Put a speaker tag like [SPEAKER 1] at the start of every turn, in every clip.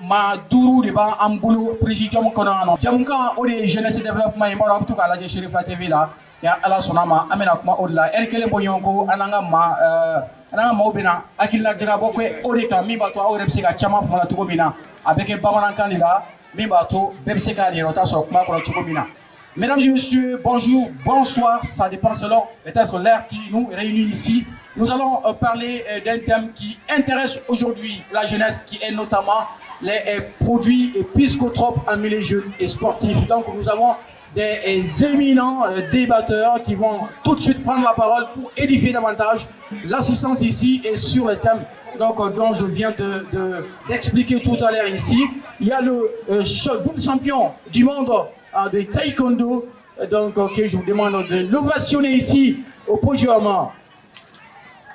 [SPEAKER 1] Maa duuru de b'an bolo présidium kɔnɔ yan nɔ. Jamukan, o de ye jeunesse développement ye. N b'a dɔn aw bɛ to k'a lajɛ Chérifa TV la. Ni Ala sɔnna ma, an bɛna kuma o de la heure kelen bɔ ɲɔgɔn ko. An n'an ka maa, an n'an ka maaw bɛna hakilina jagabɔ kɛ o de kan, min b'a to aw yɛrɛ bɛ se ka caman faamu la cogo min na. A bɛ kɛ bamanankan de la, min b'a to bɛɛ bɛ se k'a yɛrɛ sɔrɔ kuma kɔnɔ cogo min na. Mesdames et messieurs, bonjour, bonsoir, ça dépend selon peut-être l'heure qui nous réunit ici. Nous allons parler d'un thème qui intéresse aujourd'hui la jeunesse, qui est notamment les produits et psychotropes en milieu jeune et sportif. Donc nous avons des éminents débatteurs qui vont tout de suite prendre la parole pour édifier davantage l'assistance ici et sur le thème donc, dont je viens d'expliquer tout à l'heure ici. Il y a le double champion du monde de taekwondo, donc ok, je vous demande de l'ovationner ici au podium.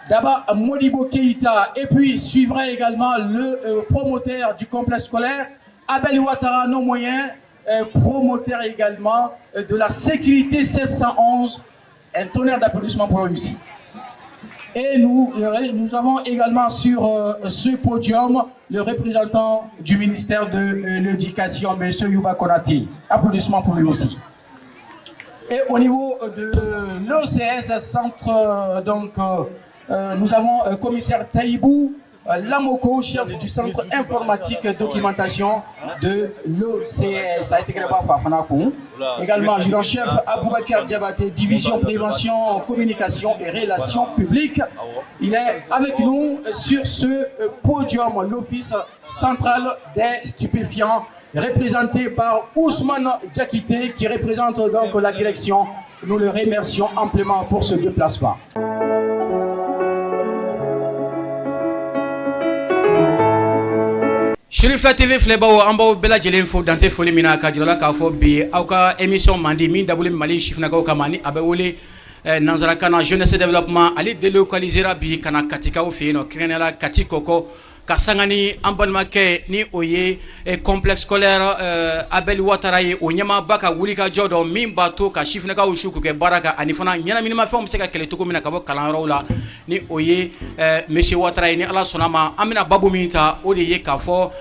[SPEAKER 1] D'abord Modibo Keïta, et puis suivra également le promoteur du complexe scolaire, Abel Ouattara, non moyen, promoteur également de la sécurité 711. Un tonnerre d'applaudissements pour lui aussi. Et nous avons également sur ce podium le représentant du ministère de l'Éducation, M. Youba Konaté. Applaudissements pour lui aussi. Et au niveau de l'OCS, centre, donc, nous avons commissaire Taïbou Lamoko, chef du centre informatique et documentation de l'OCS. Ça a été créé par Fafana. Également, adjudant-chef Aboubakar Diabaté, division prévention, communication et relations publiques. Il est avec nous sur ce podium, l'Office central des stupéfiants, représenté par Ousmane Diakité, qui représente donc la direction. Nous le remercions amplement pour ce déplacement. Chérifa TV filɛbaw, an b'aw bɛɛ lajɛlen fo dante foli min na, ka jira la k'a fɔ bi aw ka émission mandi min dabɔlen Mali sifinnakaw kama, ni a bɛ wele nanzarakan na jeunesse développement, ale délocalisera bi ka na Katikaw fɛ yen nɔ, kɛrɛnkɛrɛnnenya la Kati Kɔkɔ, ka sanga ni an balimakɛ ni o ye complexe scolaire Abel Ouattara ye, o ɲɛmaaba ka wulikajɔ dɔ min b'a to ka sifinnakaw su k'u kɛ baara kan, ani fana ɲɛnaminimafɛnw bɛ se ka kɛlɛ cogo min na ka bɔ kalanyɔrɔw la, ni o ye monsieur Ouattara ye. Ni Ala sɔnna ma, an bɛna babu min ta, o de ye k'a fɔ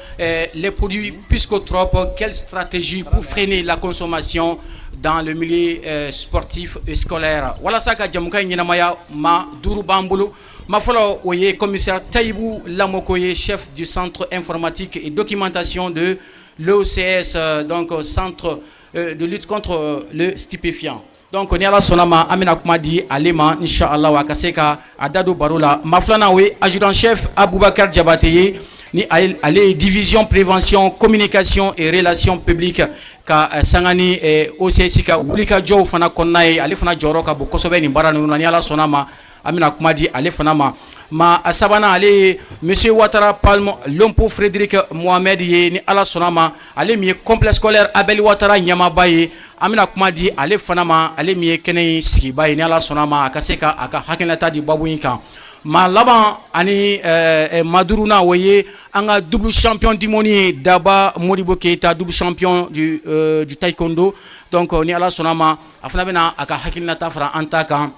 [SPEAKER 1] les produits psychotropes, quelle stratégie pour freiner la consommation dans le milieu sportif et scolaire. Walasa ka jamukan in ɲɛnamaya, maa duuru b'an bolo. Ma fɔlɔ, o ye commissaire Taïbou Lamoko ye, chef du centre informatique et documentation de l'OCS, donc centre de lutte contre le stupéfiant. Donc ni Ala sɔnna ma, an bɛna kuma di ale ma, inshallah, a ka se ka a da don baro la. Maa filanan, o ye adjudant chef Aboubacar Diabaté ye, ni ale ye division prévention, communication et relations publiques, ka sanga ni OCS ka wulikajɔw fana kɔnɔna ye. Ale fana jɔyɔrɔ ka bon kosɛbɛ nin baara ninnu na. Ni Ala sɔnna ma, an bɛna kuma di ale fana ma. Maa sabanan, ale ye monsieur Ouattara Palme Lompo Frédéric Mohamed ye. Ni Ala sɔnna ma, ale min ye complexe scolaire Abel Ouattara ɲɛmaaba ye, an bɛna kuma di ale fana ma, ale min ye kɛnɛ in sigiba ye. Ni Ala sɔnna ma, a ka se ka a ka hakilinata di babu in kan. Maa laban ani maa duurunan, o ye an ka double champion du monde ye, Daba Modibo Keita, double champion du taekwondo. Donc ni Ala sɔnna ma, a fana bɛna a ka hakilinata fara an ta kan.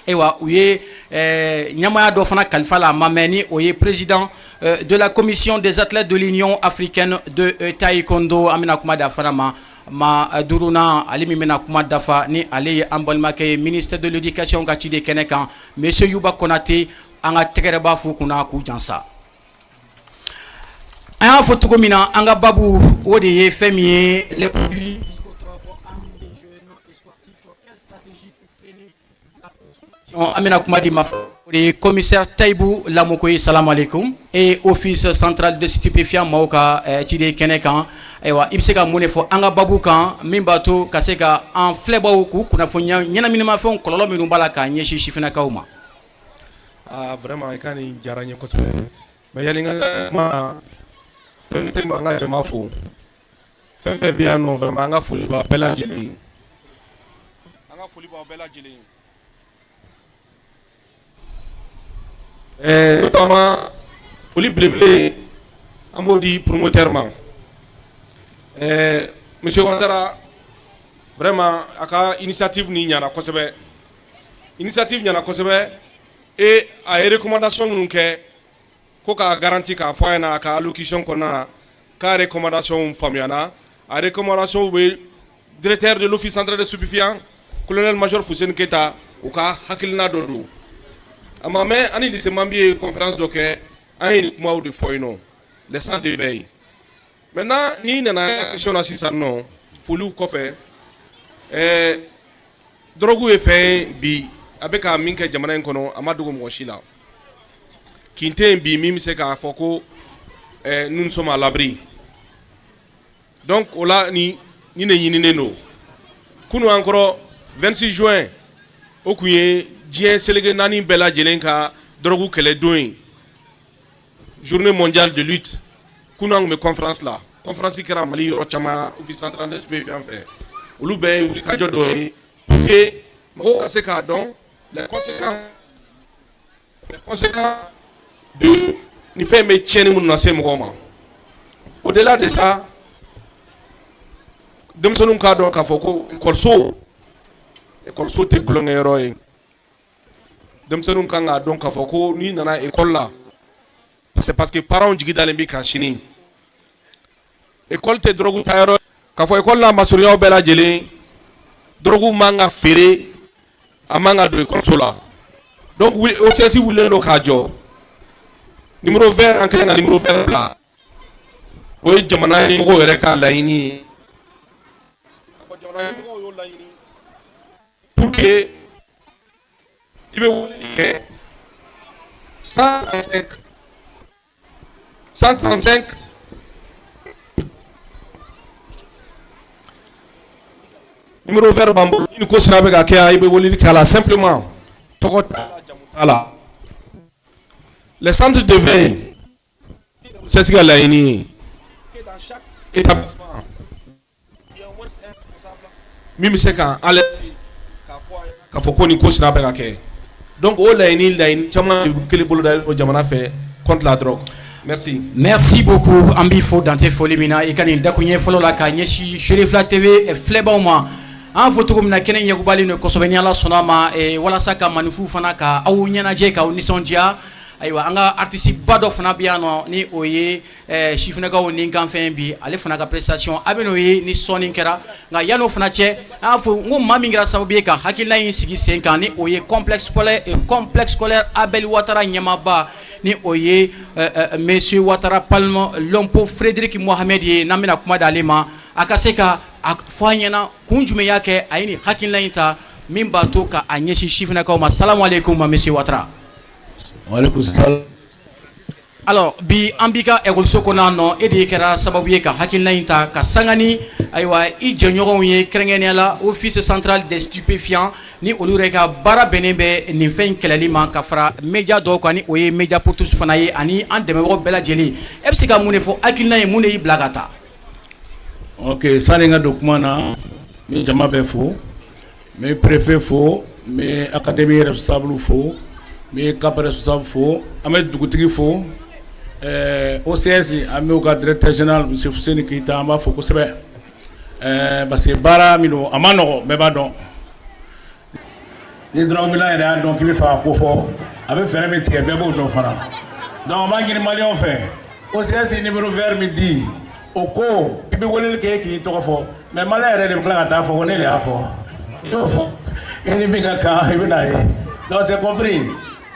[SPEAKER 1] Ayiwa, u ye ɲɛmaaya dɔ fana kalifa la a ma mɛn, ni o ye président de la commission des athlètes de l'Union africaine de taekwondo. An bɛna kuma di a fana ma. Maa duurunan, ale min bɛna kuma dafa, ni ale ye an balimakɛ ye, ministère de l'Éducation ka ciden kɛnɛ kan, monsieur Yuba Konate. An ka tɛgɛrɛ b'a fo kunna k'u jansa. An y'a fɔ cogo min na, an ka babu, o de ye fɛn min ye, les produits psychotropes, quelle stratégie pour freiner la consommation. An bɛna kuma di ma, o de ye commissaire Taïbou Lamoko ye. Salam aleykum. E Office central de stupéfiant maaw ka ciden kɛnɛ kan, ayiwa, i bɛ se ka mun de fɔ an ka babu kan, min b'a to ka se ka an filɛbaw k'u kunnafoniya ɲɛnaminimafɛnw kɔlɔlɔ minnu b'a la k'a ɲɛsin sifinnakaw ma?
[SPEAKER 2] Ah, vraiment, i ka nin diyara n ye kosɛbɛ. Mais yanni n ka kuma, permettez-moi an ka jama fo. Fɛn fɛn bɛ yan nɔ, vraiment, an ka foli b'a bɛɛ lajɛlen ye. An ka foli b'aw bɛɛ lajɛlen ye. Notamment foli belebele, an b'o di promoteur ma. Monsieur Ouattara, vraiment, a ka initiative nin ɲana kosɛbɛ. Initiative ɲana kosɛbɛ et a ye recommandation minnu kɛ ko k'a garanti k'a fɔ a ɲɛna a ka allocution kɔnɔna na. K'a recommandation faamuyana. A recommandation bɛ directeur de l'Office central des stupéfiants, colonel major Fuseni Keyita, u ka hakilina dɔ don. A ma mɛn, ani lycée Manbi ye conférence dɔ kɛ, an ye nin kumaw de fɔ yen nɔ, les centres d'éveil. Maintenant, n'i nana question na sisan nɔ, foliw kɔfɛ, drogue ye fɛn ye bi, a bɛ ka min kɛ jamana in kɔnɔ, a ma dogo mɔgɔ si la. Kin tɛ yen bi min bɛ se k'a fɔ ko nous sommes à l'abri. Donc o la, ni de ɲininen don. Kunun an kɔrɔ, 26 juin, o tun ye diɲɛ seleke naani bɛɛ lajɛlen ka drogue kɛlɛ don ye, journée mondiale de lutte. Kunun an tun bɛ conférence la. Conférence kɛra Mali yɔrɔ caman, Office central des stupéfiants fɛ. Olu bɛɛ ye wulikajɔ dɔ ye pour que mɔgɔw ka se k'a dɔn les conséquences de nin fɛn bɛ tiɲɛni minnu lase mɔgɔw ma. Au-delà de ça, denmisɛnninw k'a dɔn k'a fɔ ko ekɔliso tɛ tulonkɛyɔrɔ ye. Denmisɛnninw kan k'a dɔn k'a fɔ ko n'i nana ekɔli la, c'est parce que parents jigi dalen b'i kan sini. Ekɔli tɛ drogue ta yɔrɔ. K'a fɔ ekɔli n'a masurunyaw bɛɛ lajɛlen, drogue man ka feere, a man ka don ekɔliso la. Donc OCS wulilen don k'a jɔ. Numéro vert, an kɛlen ka numéro vert bila, o ye jamana ɲɛmɔgɔw yɛrɛ ka laɲini ye. K'a fɔ jamana ɲɛmɔgɔw y'o laɲini pour que i bɛ weleli kɛ 135 135. Numéro vert b'an bolo. Ni ko sira bɛ ka kɛ yan, i bɛ weleli kɛ a la simplement, tɔgɔ t'a la, jamu t'a la. Les centres d'éveil, OCS ka laɲini ye que dans chaque établissement, il y a au moins un responsable min bɛ se k'an alerter, k'a fɔ a ɲɛna k'a fɔ ko nin ko sira bɛ ka kɛ. Donc o laɲini caman kelen bolo dalen don jamana fɛ contre la drogue. Merci.
[SPEAKER 1] Merci beaucoup. An b'i fo dante foli min na i ka nin dakuɲɛ fɔlɔ la k'a ɲɛsin Serifila TV filɛbaw ma. An fɔ cogo min na, kɛnɛ ɲɛkubalen don kosɛbɛ, ni Ala sɔnna a ma, walasa ka maninfu fana ka aw ɲɛnajɛ, k'aw nisɔndiya. Ayiwa, an ka artiste ba dɔ fana bɛ yan nɔ, ni o ye sifinnakaw ni kanfɛn bi, ale fana ka prestation a bɛ n'o ye ni sɔnni kɛra. Nka yan'o fana cɛ, an y'a fɔ n ko maa min kɛra sababu ye ka hakilina in sigi sen kan, ni o ye complexe scolaire Abel Ouattara ɲɛmaaba, ni o ye monsieur Ouattara Palme Lompo Frédéric Mohamed ye, n'an bɛna kuma d'ale ma, a ka se ka a fɔ an ɲɛna kun jumɛn y'a kɛ a ye nin hakilina in ta min b'a to ka a ɲɛsin sifinnakaw ma. Salamu aleykum, monsieur Ouattara.
[SPEAKER 3] Waaleykum salam.
[SPEAKER 1] Alors, bi an b'i ka ekɔliso kɔnɔ yan nɔ. E de kɛra sababu ye ka hakilina in ta ka sanga ni, ayiwa, i jɛɲɔgɔnw ye, kɛrɛnkɛrɛnnenya la Office central des stupéfiants, ni olu yɛrɛ ka baara bɛnnen bɛ nin fɛn in kɛlɛli ma, ka fara média dɔw kan, ni o ye Média pour tous fana ye, ani an dɛmɛbagaw bɛɛ lajɛlen. E bɛ se ka mun de fɔ hakilina in, mun de y'i bila ka taa?
[SPEAKER 3] Ok, sani n ka don kuma na, n bɛ jama bɛɛ fo, n bɛ préfet fo, n bɛ académie responsable fo, n bɛ CAP responsable fo, an bɛ dugutigi fo, OCS, an b'o ka directeur général monsieur Fuseni Keyita, an b'a fo kosɛbɛ, parce que baara min don, a ma nɔgɔ, bɛɛ b'a dɔn. Ni drogue yɛrɛ y'a dɔn k'i bɛ fɛ ka ko fɔ, a bɛ fɛɛrɛ min tigɛ, bɛɛ b'o dɔn fana. Donc an b'a ɲini maliyɛnw fɛ, OCS numéro vert min di, o ko i bɛ weleli kɛ k'i tɔgɔ fɔ, mais maliyɛn yɛrɛ de bɛ tila ka taa fɔ ko ne de y'a fɔ. I y'o fɔ, i ni min ka kan, i bɛ n'a ye. Donc c'est compris,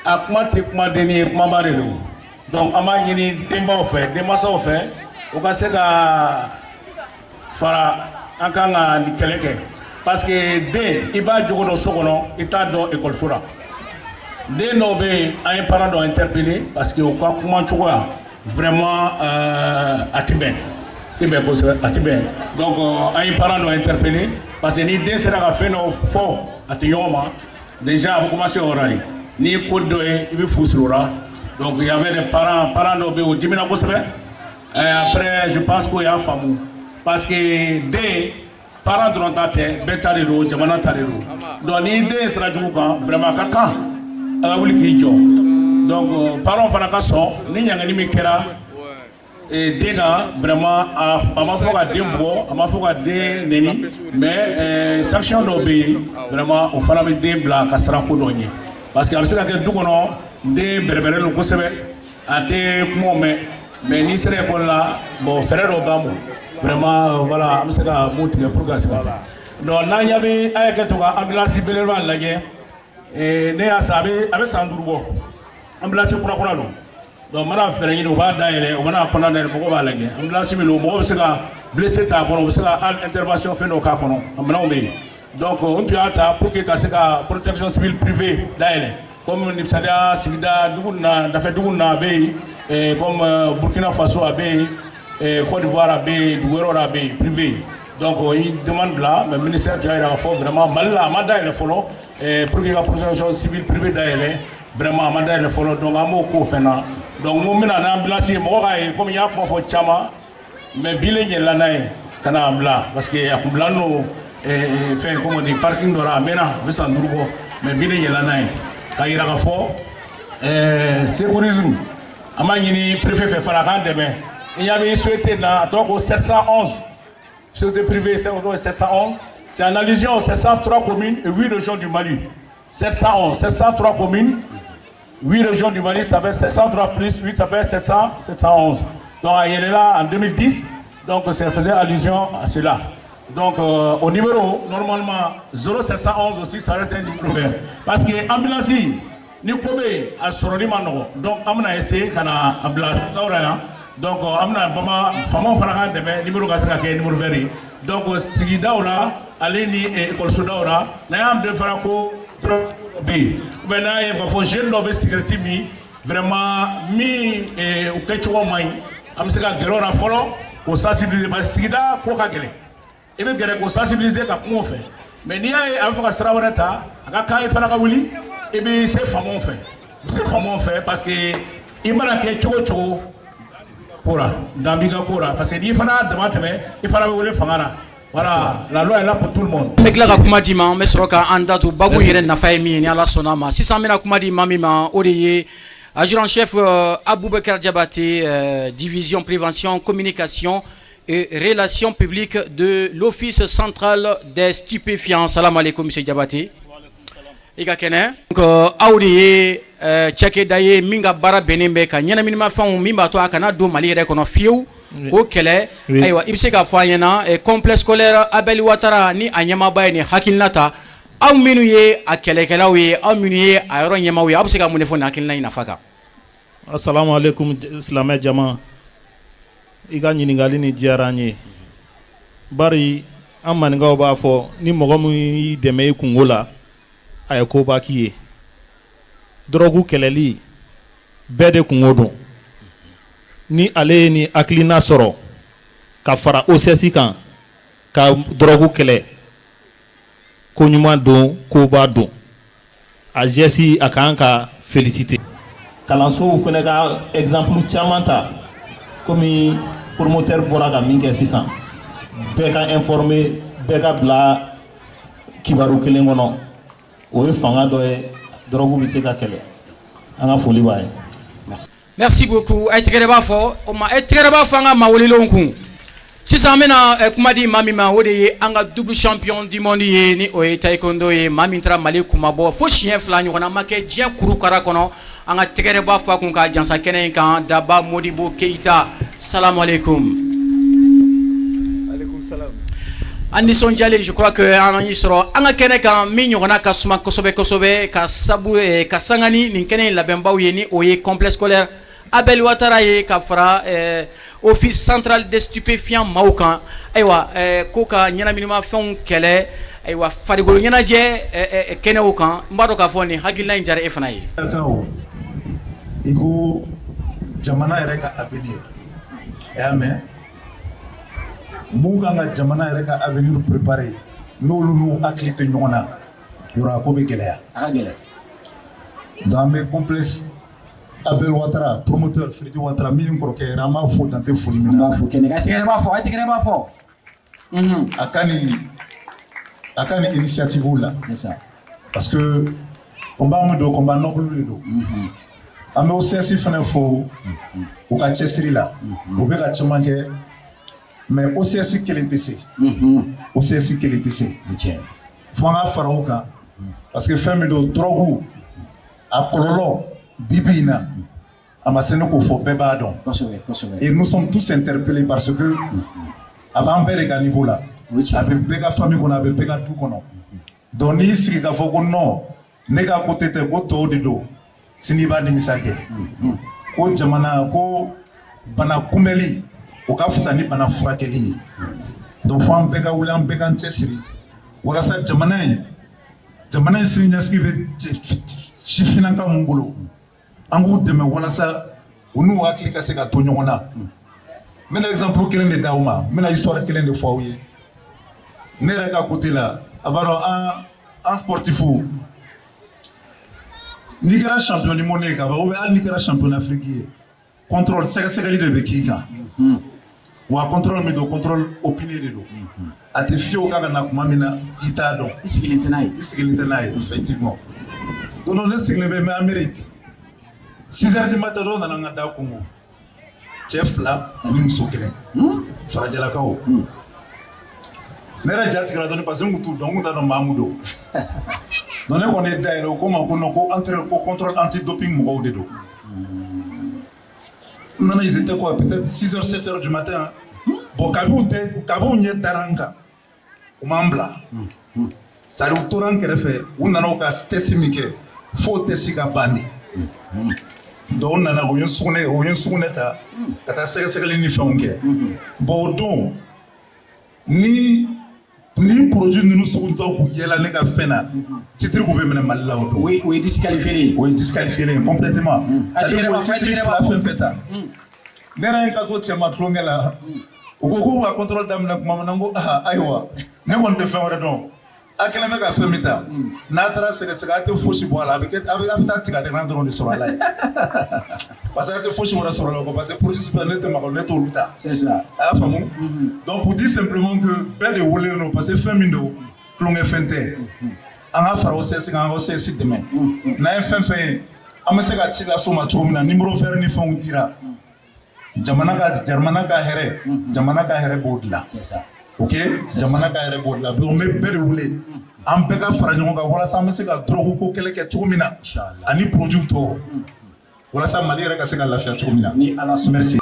[SPEAKER 3] a kuma tɛ kuma denni ye, kumaba de don. Donc an b'a ɲini denbaw fɛ, denmansaw fɛ, u ka se ka fara an kan ka nin kɛlɛ kɛ, parce que den, i b'a jogo dɔn so kɔnɔ, i t'a dɔn ekɔliso la. Den dɔw bɛ yen, an ye parent dɔ interpellé parce que u ka kuma cogoya vraiment, a ti bɛn, ti bɛn kosɛbɛ, a ti bɛn. Donc an ye parent dɔ interpellé parce que ni den sera ka fɛn dɔ fɔ a tɛ ɲɔgɔn ma, déjà a bɛ commencer o yɔrɔ de. N'i ye ko dɔ ye, i bɛ fu siri o la. Donc il y avait des parents, parents dɔw bɛ yen, o dimina kosɛbɛ. Après, je pense k'o y'a faamu, parce que den, parent dɔrɔn ta tɛ, bɛɛ ta de don, jamana ta de don. Donc ni den sira jugu kan, vraiment a ka kan a ka wuli k'i jɔ. Donc parents fana ka sɔn ni ɲangani min kɛra den kan, vraiment a ma fɔ ka den bugɔ, a ma fɔ ka den neni, mais sanction dɔw bɛ yen, vraiment o fana bɛ den bila ka siran ko dɔ ɲɛ, parce que a bɛ se ka kɛ du kɔnɔ, den bɛrɛbɛrɛ don kosɛbɛ, a tɛ kumaw mɛn. Mais n'i sera école la, bon, fɛɛrɛ dɔ b'an bolo vraiment, voilà, an bɛ se ka mun tigɛ pour que se ka fɛ. Donc n'an ɲɛ bɛ a ye kɛ to ka ambulance belebeleba lajɛ, ne y'a san, a bɛ san 5 bɔ, ambulance kura kura don. Donc n mana fɛɛrɛ ɲini, u b'a dayɛlɛ, u mana kɔnɔna dayɛlɛ, mɔgɔw b'a lajɛ. Ambulance min don, mɔgɔw bɛ se ka blessé t'a kɔnɔ, u bɛ se ka hali intervention fɛn dɔw k'a kɔnɔ, a minɛnw bɛ yen. Donc n tun y'a ta pour que ka se ka protection civile privée dayɛlɛ, comme misaliya sigida dugu na, dafɛ dugu na, a bɛ yen, comme Burkina Faso a bɛ yen, Côte d'Ivoire a bɛ yen, dugu wɛrɛw la a bɛ yen privé. Donc o ye demande bila, mais ministère tun y'a jira k'a fɔ vraiment Mali la a ma dayɛlɛ fɔlɔ pour que ka protection civile privée dayɛlɛ, vraiment a ma dayɛlɛ fɔlɔ. Donc an b'o k'o fɛn na. Donc n ko n bɛna ni ambulance ye, mɔgɔ k'a ye, komi n y'a kuma fɔ caman, mais bi le yɛlɛla n'a ye ka na bila, parce que a kun bilalen don fɛn, comment dire, parking dɔ la, a mɛnna, a bɛ san 5 bɔ, mais bi le yɛlɛla n'a ye k'a yira k'a fɔ secourisme, an b'a ɲini préfet fɛ fana a k'an dɛmɛ. I ɲɛ bɛ société na, a tɔgɔ ko 711, société privée 711, c'est en allusion aux 703 communes et 8 régions du Mali. 711, 703 communes, 8 régions du Mali, ça fait 703 plus 8, ça fait 700, 711. Donc a yɛlɛla en 2010, donc ça faisait allusion à cela. Donc au numéro, normalement 0711 aussi, ça aurait été un numéro vert. Parce que ambulance, ni ko bɛ yen, a sɔrɔli ma nɔgɔn. Donc an bɛna essayer ka na a bila siraw la yan. Donc an bɛna bama faamaw fana k'an dɛmɛ, numéro ka se ka kɛ numéro vert ye. Donc sigidaw la, ale ni ekɔlisodaw la, n'an y'an bɛɛ fana ko dɔrɔn bɛ yen, ou bien n'a ye k'a fɔ jeune dɔw bɛ cigarette min, vraiment min o kɛcogo man ɲi, an bɛ se ka gɛrɛ o la fɔlɔ k'o sensibiliser, parce que sigida ko ka gɛlɛn, i bɛ gɛrɛ k'o sensibiliser ka kuma o fɛ. Mais n'i y'a ye a bɛ fɛ ka sira wɛrɛ ta, a ka kan i fana ka wuli, i bɛ se faamaw fɛ, i bɛ se faamaw fɛ, parce que i mana kɛ cogo o cogo ko la, dan b'i ka ko la, parce que n'i fana y'a dama tɛmɛ, i fana bɛ wele fanga la. Voilà, la loi est là pour tout le monde.
[SPEAKER 1] An bɛ tila ka kuma di ma, an bɛ sɔrɔ k'an da to babu yɛrɛ nafa ye min ye, ni Ala sɔnna a ma. Sisan an bɛna kuma di maa min ma, o de ye adjudant chef Aboubacar Diabaté, division prévention, communication et relations publiques de l'Office central des stupéfiants. Salam alaikum, monsieur Diabaté. I ka kɛnɛ. Donc aw de ye cakɛda ye min ka baara bɛnnen bɛ ka ɲɛnaminimafɛnw min b'a to a kana don Mali yɛrɛ kɔnɔ fiyewu, k'o kɛlɛ. Ayiwa, i bɛ se k'a fɔ an ɲɛna, complexe scolaire Abel Ouattara ni a ɲɛmaaba ye nin hakilina ta, aw minnu ye a kɛlɛkɛlaw ye, aw minnu ye a yɔrɔ ɲɛmaaw ye, aw bɛ se ka mun de fɔ nin hakilina in nafa kan?
[SPEAKER 4] Assalamu alaikum, silamɛ jama. I ka ɲininkali ni diyara an ye, bari an maninkaw b'a fɔ ni mɔgɔ min y'i dɛmɛ i kungo la, a ye koba k'i ye. Dɔrɔgu kɛlɛli, bɛɛ de kungo don. Ni ale ye ni hakilina sɔrɔ ka fara OCS kan ka dɔrɔgu kɛlɛ, ko ɲuman don, koba don. A geste, a kan ka féliciter. Kalansow fana ka exemple caman ta, komi promoteur bɔra ka min kɛ sisan, bɛɛ ka informer, bɛɛ ka bila kibaru kelen kɔnɔ, o ye fanga dɔ ye, dɔrɔgu bɛ se ka kɛlɛ. An ka foli b'a ye.
[SPEAKER 1] Merci beaucoup. A ye tɛgɛrɛ b'a fɔ o ma, e tɛgɛrɛ b'a fɔ an ka maa welelenw kun. Sisan an bɛna kuma di maa min ma, o de ye an ka double champion du monde ye, ni o ye taekwondo ye, maa min taara Mali kunmabɔ fo siɲɛ 2 ɲɔgɔnna ma kɛ diɲɛ kurukara kɔnɔ. An ka tɛgɛrɛ b'a fɔ a kun ka jansa kɛnɛ in kan, Daba Modibo Keyita. Salamu aleykum.
[SPEAKER 5] Aleykum salam.
[SPEAKER 1] An nisɔndiyalen, je crois que an y'i sɔrɔ an ka kɛnɛ kan min ɲɔgɔnna ka suma kosɛbɛ kosɛbɛ, ka sabu ka sanga ni nin kɛnɛ in labɛnbaw ye, ni o ye complexe scolaire Abel Ouattara ye, ka fara Office central des stupéfiants maaw kan. Ayiwa, ko ka ɲɛnaminimafɛnw kɛlɛ, ayiwa, farikolo ɲɛnajɛ kɛnɛw kan, n b'a dɔn k'a fɔ nin hakilina in diyara e fana ye.
[SPEAKER 5] I ko jamana yɛrɛ ka avenir, i y'a mɛn, mun kan ka jamana yɛrɛ ka avenir préparer, n'olu n'u hakili tɛ ɲɔgɔn na yɔrɔ, a ko bɛ gɛlɛya.
[SPEAKER 1] A ka gɛlɛn.
[SPEAKER 5] Donc an bɛ complexe Abel Ouattara promoteur Freddy Ouattara min kɔrɔkɛ yɛrɛ, an b'a fo dan tɛ foli min
[SPEAKER 1] An
[SPEAKER 5] na.
[SPEAKER 1] b'a fo kɛnɛ kan, tɛgɛrɛ b'a fɔ, a ye tɛgɛrɛ b'a fɔ.
[SPEAKER 5] A ka nin initiative la.
[SPEAKER 1] C'est ça.
[SPEAKER 5] Parce que combat min don, combat noble de don. An bɛ OCS fana fo u ka cɛsiri la, u bɛ ka caman kɛ, mais OCS kelen tɛ se, OCS kelen tɛ se.
[SPEAKER 1] Tiɲɛ.
[SPEAKER 5] Fo an ka fara o kan, parce que fɛn min don, drogue, a kɔlɔlɔ bi bi in na, A ma se ne k'o fɔ, bɛɛ b'a dɔn.
[SPEAKER 1] Kosɛbɛ, kosɛbɛ.
[SPEAKER 5] Et nous sommes tous interpellés parce que a b'an bɛɛ de ka niveau la.
[SPEAKER 1] O ye tiɲɛ.
[SPEAKER 5] A bɛ bɛɛ ka famille kɔnɔ, a bɛ bɛɛ ka du kɔnɔ. Donc n'i y'i sigi k'a fɔ ko non, ne ka côté tɛ, ko tɔw de don, sini i b'a nimisa kɛ. Ko jamana ko bana kunbɛli, o ka fisa ni bana furakɛli ye. Donc fo an bɛɛ ka wuli, an bɛɛ k'an cɛsiri walasa jamana in sini ɲɛsigi bɛ sifinnaka mun bolo, an k'u dɛmɛ walasa u n'u hakili ka se ka to ɲɔgɔn na. N bɛna exemple kelen de d'aw ma, n bɛna histoire kelen de fɔ aw ye. Ne yɛrɛ ka côté la, a b'a dɔn, an sportif, n'i kɛra champion du monde ye ka ban, ou bien hali n'i kɛra champion d'Afrique ye, contrôle, sɛgɛsɛgɛli de bɛ k'i kan. Wa contrôle min don, contrôle opiné de don. A tɛ f'i ye o kan ka na tuma min na, i t'a dɔn.
[SPEAKER 1] I sigilen tɛ n'a ye.
[SPEAKER 5] I sigilen tɛ n'a ye, effectivement. Don dɔ, ne sigilen bɛ Amérique, 6 heures du matin, dɔw nana n ka da konko, cɛ fila ani muso kelen, farajɛlakaw. Ne yɛrɛ ja tigɛra dɔɔni parce que n kun t'u dɔn, n kun t'a dɔn maa mun don. Donc ne kɔni ye da yɛlɛ, o ko n ma ko non, ko entre ko contrôle anti doping mɔgɔw de don. N nana, ils étaient quoi, peut-être 6 heures, 7 heures du matin. Bon, kabi u tɛ, kabi u ɲɛ dara n kan, u m'an bila. C'est à dire u tora n kɛrɛfɛ, u nana u ka test min kɛ, f'o test ka ban de. Donc u nana, u ye n sugunɛ ta ka taa sɛgɛsɛgɛli ni fɛnw kɛ. Bon, o don, ni produit ninnu sugu dɔw k'u yɛlɛ ne ka fɛn na, titre k'u bɛ minɛ Mali la o don.
[SPEAKER 1] O ye disqualifié.
[SPEAKER 5] O ye disqualifié complètement.
[SPEAKER 1] A
[SPEAKER 5] C'est-à-dire
[SPEAKER 1] tigɛra
[SPEAKER 5] o
[SPEAKER 1] b'a fɔ, a
[SPEAKER 5] titre
[SPEAKER 1] tigɛra b'a
[SPEAKER 5] fila
[SPEAKER 1] fɔ.
[SPEAKER 5] fɛn fɛn ta. Ne yɛrɛ ye ka to cɛ ma tulonkɛ la. U ko k'u ka contrôle daminɛ tuma min na, n ko aa, ayiwa, ne kɔni tɛ fɛn wɛrɛ dɔn. A kɛlen bɛ ka fɛn min ta, n'a taara sɛgɛsɛgɛ, a tɛ fosi bɔ a la, a bɛ kɛ a bɛ taa tigadɛgɛna dɔrɔn de sɔrɔ a la yen. Parce que a tɛ fosi wɛrɛ sɔrɔ a la, parce que produit super ne tɛ maga, ne t'olu ta.
[SPEAKER 1] C'est ça.
[SPEAKER 5] A y'a faamu. Donc pour dire simplement que bɛɛ de welelen don, parce que fɛn min don, tulonkɛ fɛn tɛ. An ka fara OCS kan, an ka OCS dɛmɛ. N'an ye fɛn fɛn ye, an bɛ se ka ci lase u ma cogo min na, numéro vert ni fɛnw dira. Jamana ka hɛrɛ, jamana ka hɛrɛ b'o dilan.
[SPEAKER 1] C'est ça.
[SPEAKER 5] Ok, jamana ka hɛrɛ b'o dilan. Donc n bɛ bɛɛ de wele, an bɛɛ ka fara ɲɔgɔn kan walasa an bɛ se ka drogue ko kɛlɛ kɛ cogo min na,
[SPEAKER 1] Inchallah.
[SPEAKER 5] ani produit tɔw, walasa Mali yɛrɛ ka se ka lafiya cogo min na.
[SPEAKER 1] Ni Ala sɔnna.
[SPEAKER 5] Merci.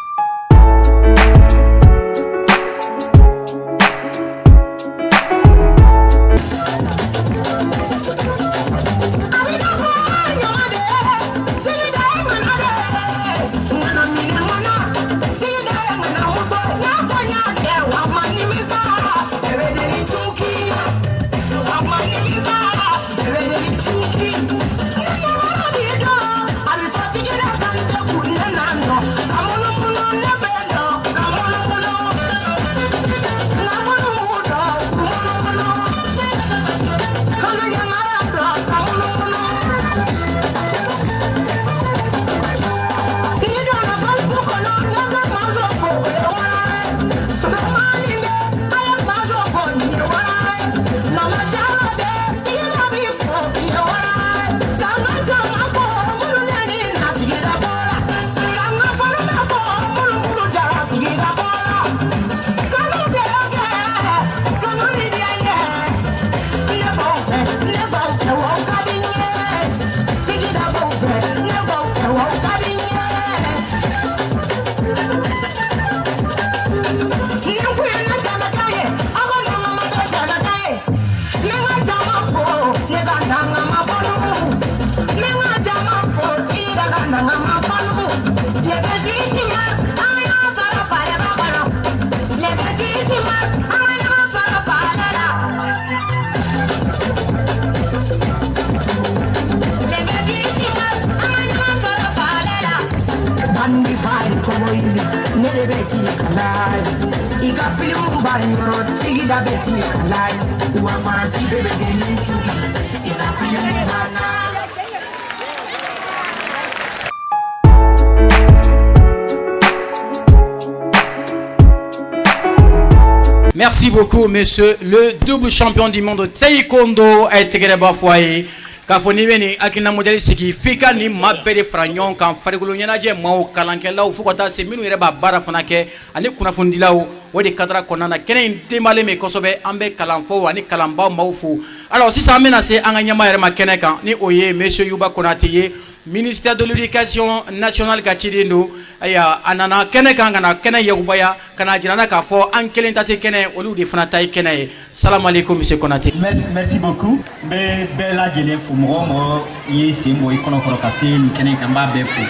[SPEAKER 6] Ne de bɛ k'i kala ye, i ka filimu ba yɔrɔ tigida bɛ k'i kala ye, wa faransi de bɛ dennin cugi i ka filimu banna.
[SPEAKER 1] Merci beaucoup, monsieur le double champion du monde taekwondo. A ye tɛgɛrɛ b'a fɔ a ye k'a fɔ n'i bɛ nin hakilina modèle sigi, f'i ka nin maa bɛɛ de fara ɲɔgɔn kan, farikolo ɲɛnajɛ maaw, kalankɛlaw, fo ka taa se minnu yɛrɛ b'a baara fana kɛ, ani kunnafonidilaw. O de cadre kɔnɔna na, kɛnɛ in denbalen bɛ kosɛbɛ. An bɛ kalanfaw ani kalanbaw maaw fo. Alors sisan, an bɛna se an ka ɲɛmaa yɛrɛ ma kɛnɛ kan, ni o ye monsieur Yuba Konate ye. Ministère de l'Éducation nationale ka ciden don. Ayiwa, a nana kɛnɛ kan ka na kɛnɛ yakubaya ka na jira n na k'a fɔ an kelen ta tɛ kɛnɛ, olu de fana ta ye kɛnɛ ye. Salam aleykum, monsieur Konate.
[SPEAKER 7] Merci, merci beaucoup. N bɛ bɛɛ lajɛlen fo. Mɔgɔ o mɔgɔ ye sen bɔ i kɔnɔ kɔrɔ ka se nin kɛnɛ kan, n b'a bɛɛ fo.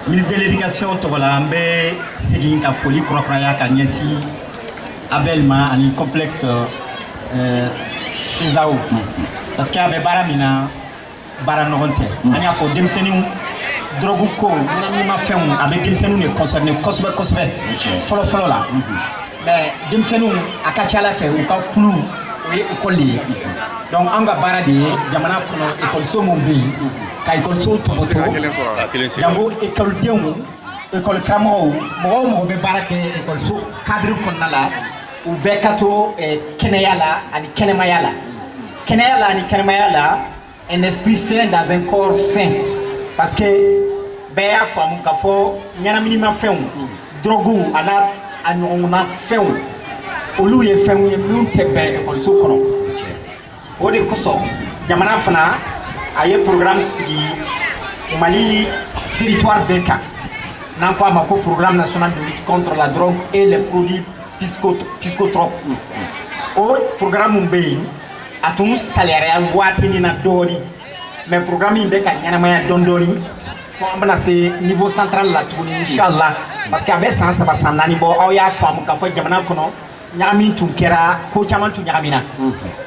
[SPEAKER 7] Ministre de l'Éducation tɔgɔ la, n bɛ segin ka foli kurakuraya ka ɲɛsin Abel ma ani complexe CESAO, parce que a bɛ baara min na, baara nɔgɔn tɛ. An y'a fɔ, denmisɛnninw, drogue ko, ɲɛnaminimafɛnw, a bɛ denmisɛnninw de concerner kosɛbɛ kosɛbɛ fɔlɔ fɔlɔ la. Mais denmisɛnninw, a ka ca ala fɛ, u ka kulu, o ye école de ye. Donc an ka baara de ye, jamana kɔnɔ ekɔliso mun bɛ yen, ka ekɔlisow tɔpɔtɔ, jango ekɔlidenw, ekɔli karamɔgɔw, mɔgɔ o mɔgɔ bɛ baara kɛ ekɔliso cadre kɔnɔna la, u bɛɛ ka to kɛnɛya la ani kɛnɛmaya la, kɛnɛya la ani kɛnɛmaya la. Un esprit sain dans un corps sain, parce que bɛɛ y'a faamu k'a fɔ ɲɛnaminimafɛnw, drogue a n'a a ɲɔgɔnna fɛnw, olu ye fɛnw ye minnu tɛ bɛn ekɔliso kɔnɔ. O de kosɔn jamana fana a ye programme sigi Mali territoire bɛɛ kan, n'an ko a ma ko Programme national de lutte contre la drogue et les produits psychotropes. O programme mun bɛ yen, a tun saliyara waatinin na dɔɔni, mais programme in bɛ ka ɲɛnamaya dɔɔni dɔɔni fo an bɛna se niveau central la tuguni, inchallah, parce que a bɛ san 3, san 4 bɔ. Aw y'a faamu k'a fɔ jamana kɔnɔ ɲagami tun kɛra, ko caman tun ɲagamina.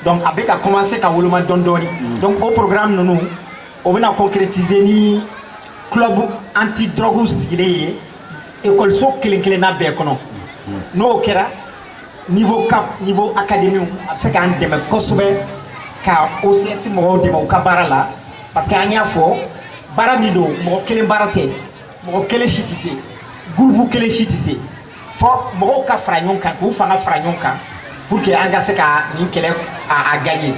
[SPEAKER 7] Donc a bɛ ka commencer ka woloma dɔɔni dɔɔni. Donc o programme ninnu, o bɛna concrétiser ni club anti drogue sigilen ye ekɔliso kelen kelenna bɛɛ kɔnɔ. N'o kɛra niveau cap, niveau académie, a bɛ se k'an dɛmɛ kosɛbɛ ka OCS mɔgɔw dɛmɛ u ka baara la, parce que an y'a fɔ, baara min don, mɔgɔ kelen baara tɛ, mɔgɔ kelen si tɛ se, groupe kelen si tɛ se, fɔ mɔgɔw ka fara ɲɔgɔn kan, k'u fanga fara ɲɔgɔn kan pour que an ka se ka nin kɛlɛ a gagner.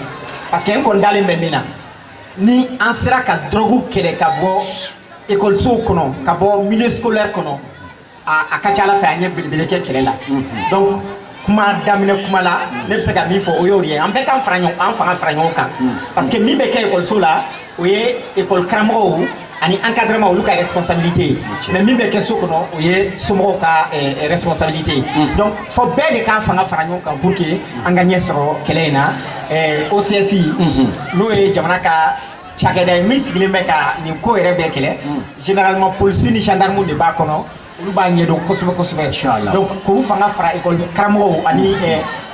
[SPEAKER 7] Parce que n kɔni dalen bɛ min na, ni an sera ka drogue kɛlɛ ka bɔ ekɔlisow kɔnɔ, ka bɔ milieu scolaire kɔnɔ, a ka ca ala fɛ an ye belebele kɛ kɛlɛ la. Donc kuma daminɛ kuma la, ne bɛ se ka min fɔ, o y'o de ye. An bɛɛ k'an fara ɲɔgɔn, an fanga fara ɲɔgɔn kan, parce que min bɛ kɛ ekɔliso la, o ye ekɔli karamɔgɔw ani encadrement, olu ka responsabilité ye, mais min bɛ kɛ so kɔnɔ, o ye somɔgɔw ka responsabilité ye. Donc fɔ bɛɛ de k'an fanga fara ɲɔgɔn kan pour que an ka ɲɛ sɔrɔ kɛlɛ in na. OCS, n'o ye jamana ka cakɛda ye min sigilen bɛ ka nin ko yɛrɛ bɛɛ kɛlɛ, généralement polisi ni gendarme de b'a kɔnɔ, olu b'a ɲɛdɔn kosɛbɛ kosɛbɛ. Donc k'u fanga fara ekɔli karamɔgɔw ani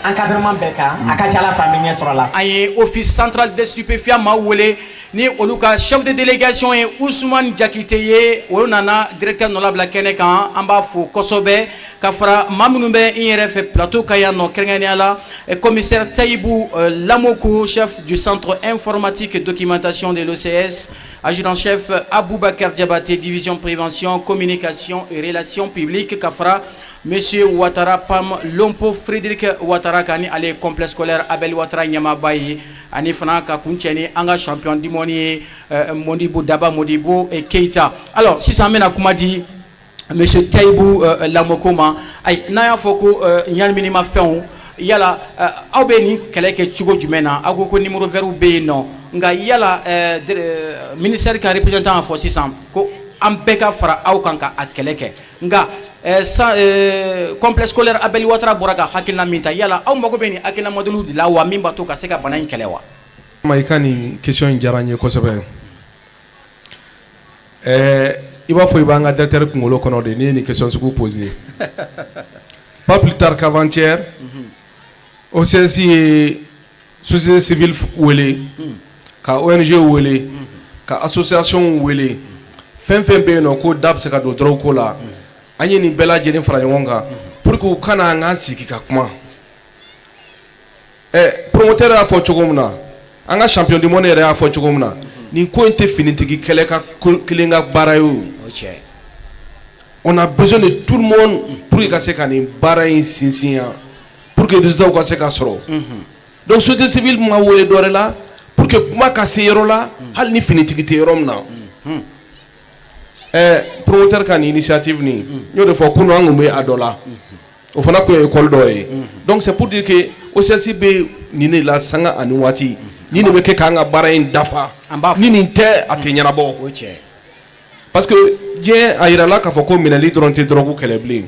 [SPEAKER 7] encadrement bɛɛ kan, a ka ca ala fɛ an bɛ ɲɛ sɔrɔ a la.
[SPEAKER 1] An ye Office central des stupéfiants maa wele, ni olu ka chef de délégation ye Ousmane Jakite ye. O nana directeur nɔ labila kɛnɛ kan, an b'a fo kosɛbɛ, ka fara maa minnu bɛ n yɛrɛ fɛ plateau kan yan nɔ, kɛrɛnkɛrɛnnenya la commissaire Taïbou Lamoko, chef du centre informatique et documentation de l'OCS, adjudant-chef Aboubacar Diabaté, division prévention, communication et relations publiques, ka fara monsieur Ouattara Pam Lompo Frédéric Ouattara kan, ni ale ye complexe scolaire Abel Ouattara ɲɛmaaba ye, ani fana ka kuncɛ ni an ka champion du monde ye, Modibo Daba Modibo Keita. Alors sisan an bɛna kuma di monsieur Taïbou Lamoko ma. Ayi, n'a y'a fɔ ko ɲɛnaminimafɛnw, yala aw bɛ nin kɛlɛ kɛ cogo jumɛn na? Aw ko ko numéro vert bɛ yen nɔ, nka yala ministère ka représentant y'a fɔ sisan ko an bɛɛ ka fara aw kan ka a kɛlɛ kɛ, nka san complexe scolaire Abel Ouattara bɔra ka hakilina min ta, yala aw mago bɛ nin hakilina modèle de la wa, min b'a to ka se ka bana in kɛlɛ wa?
[SPEAKER 2] Ma, i ka nin question in diyara n ye kosɛbɛ. I b'a fɔ i b'an ka directeur kunkolo kɔnɔ de n'i ye nin question sugu posé. Pas plus tard qu'avant-hier, OCS ye société civile wele, ka ONG wele, ka association wele, fɛn fɛn bɛ yen nɔ ko da bɛ se ka don drogue ko la, an ye nin bɛɛ lajɛlen fara ɲɔgɔn kan pour que u kana an k'an sigi ka kuma. Promoteur y'a fɔ cogo min na, an ka champion du monde yɛrɛ y'a fɔ cogo min na, nin ko in tɛ finitigi kɛlɛ ka kelen ka baara ye o. On a besoin de tout le monde pour que ka se ka nin baara in sinsin yan, pour que résultat ka se ka sɔrɔ. Donc société civile ma wele dɔ wɛrɛ la pour que kuma ka se yɔrɔ la, hali ni finitigi tɛ yɔrɔ min na. Promoteur ka nin initiative nin, n y'o de fɔ kunun, an kun bɛ a dɔ la, o fana kun ye école dɔ ye. Donc c'est pour dire que OCS bɛ nin de la sanga ani waati. Nin de bɛ kɛ k'an ka baara in dafa. Ni nin tɛ, a tɛ ɲɛnabɔ, parce que diɲɛ a yirala k'a fɔ ko minɛli dɔrɔn tɛ drogue kɛlɛ bilen.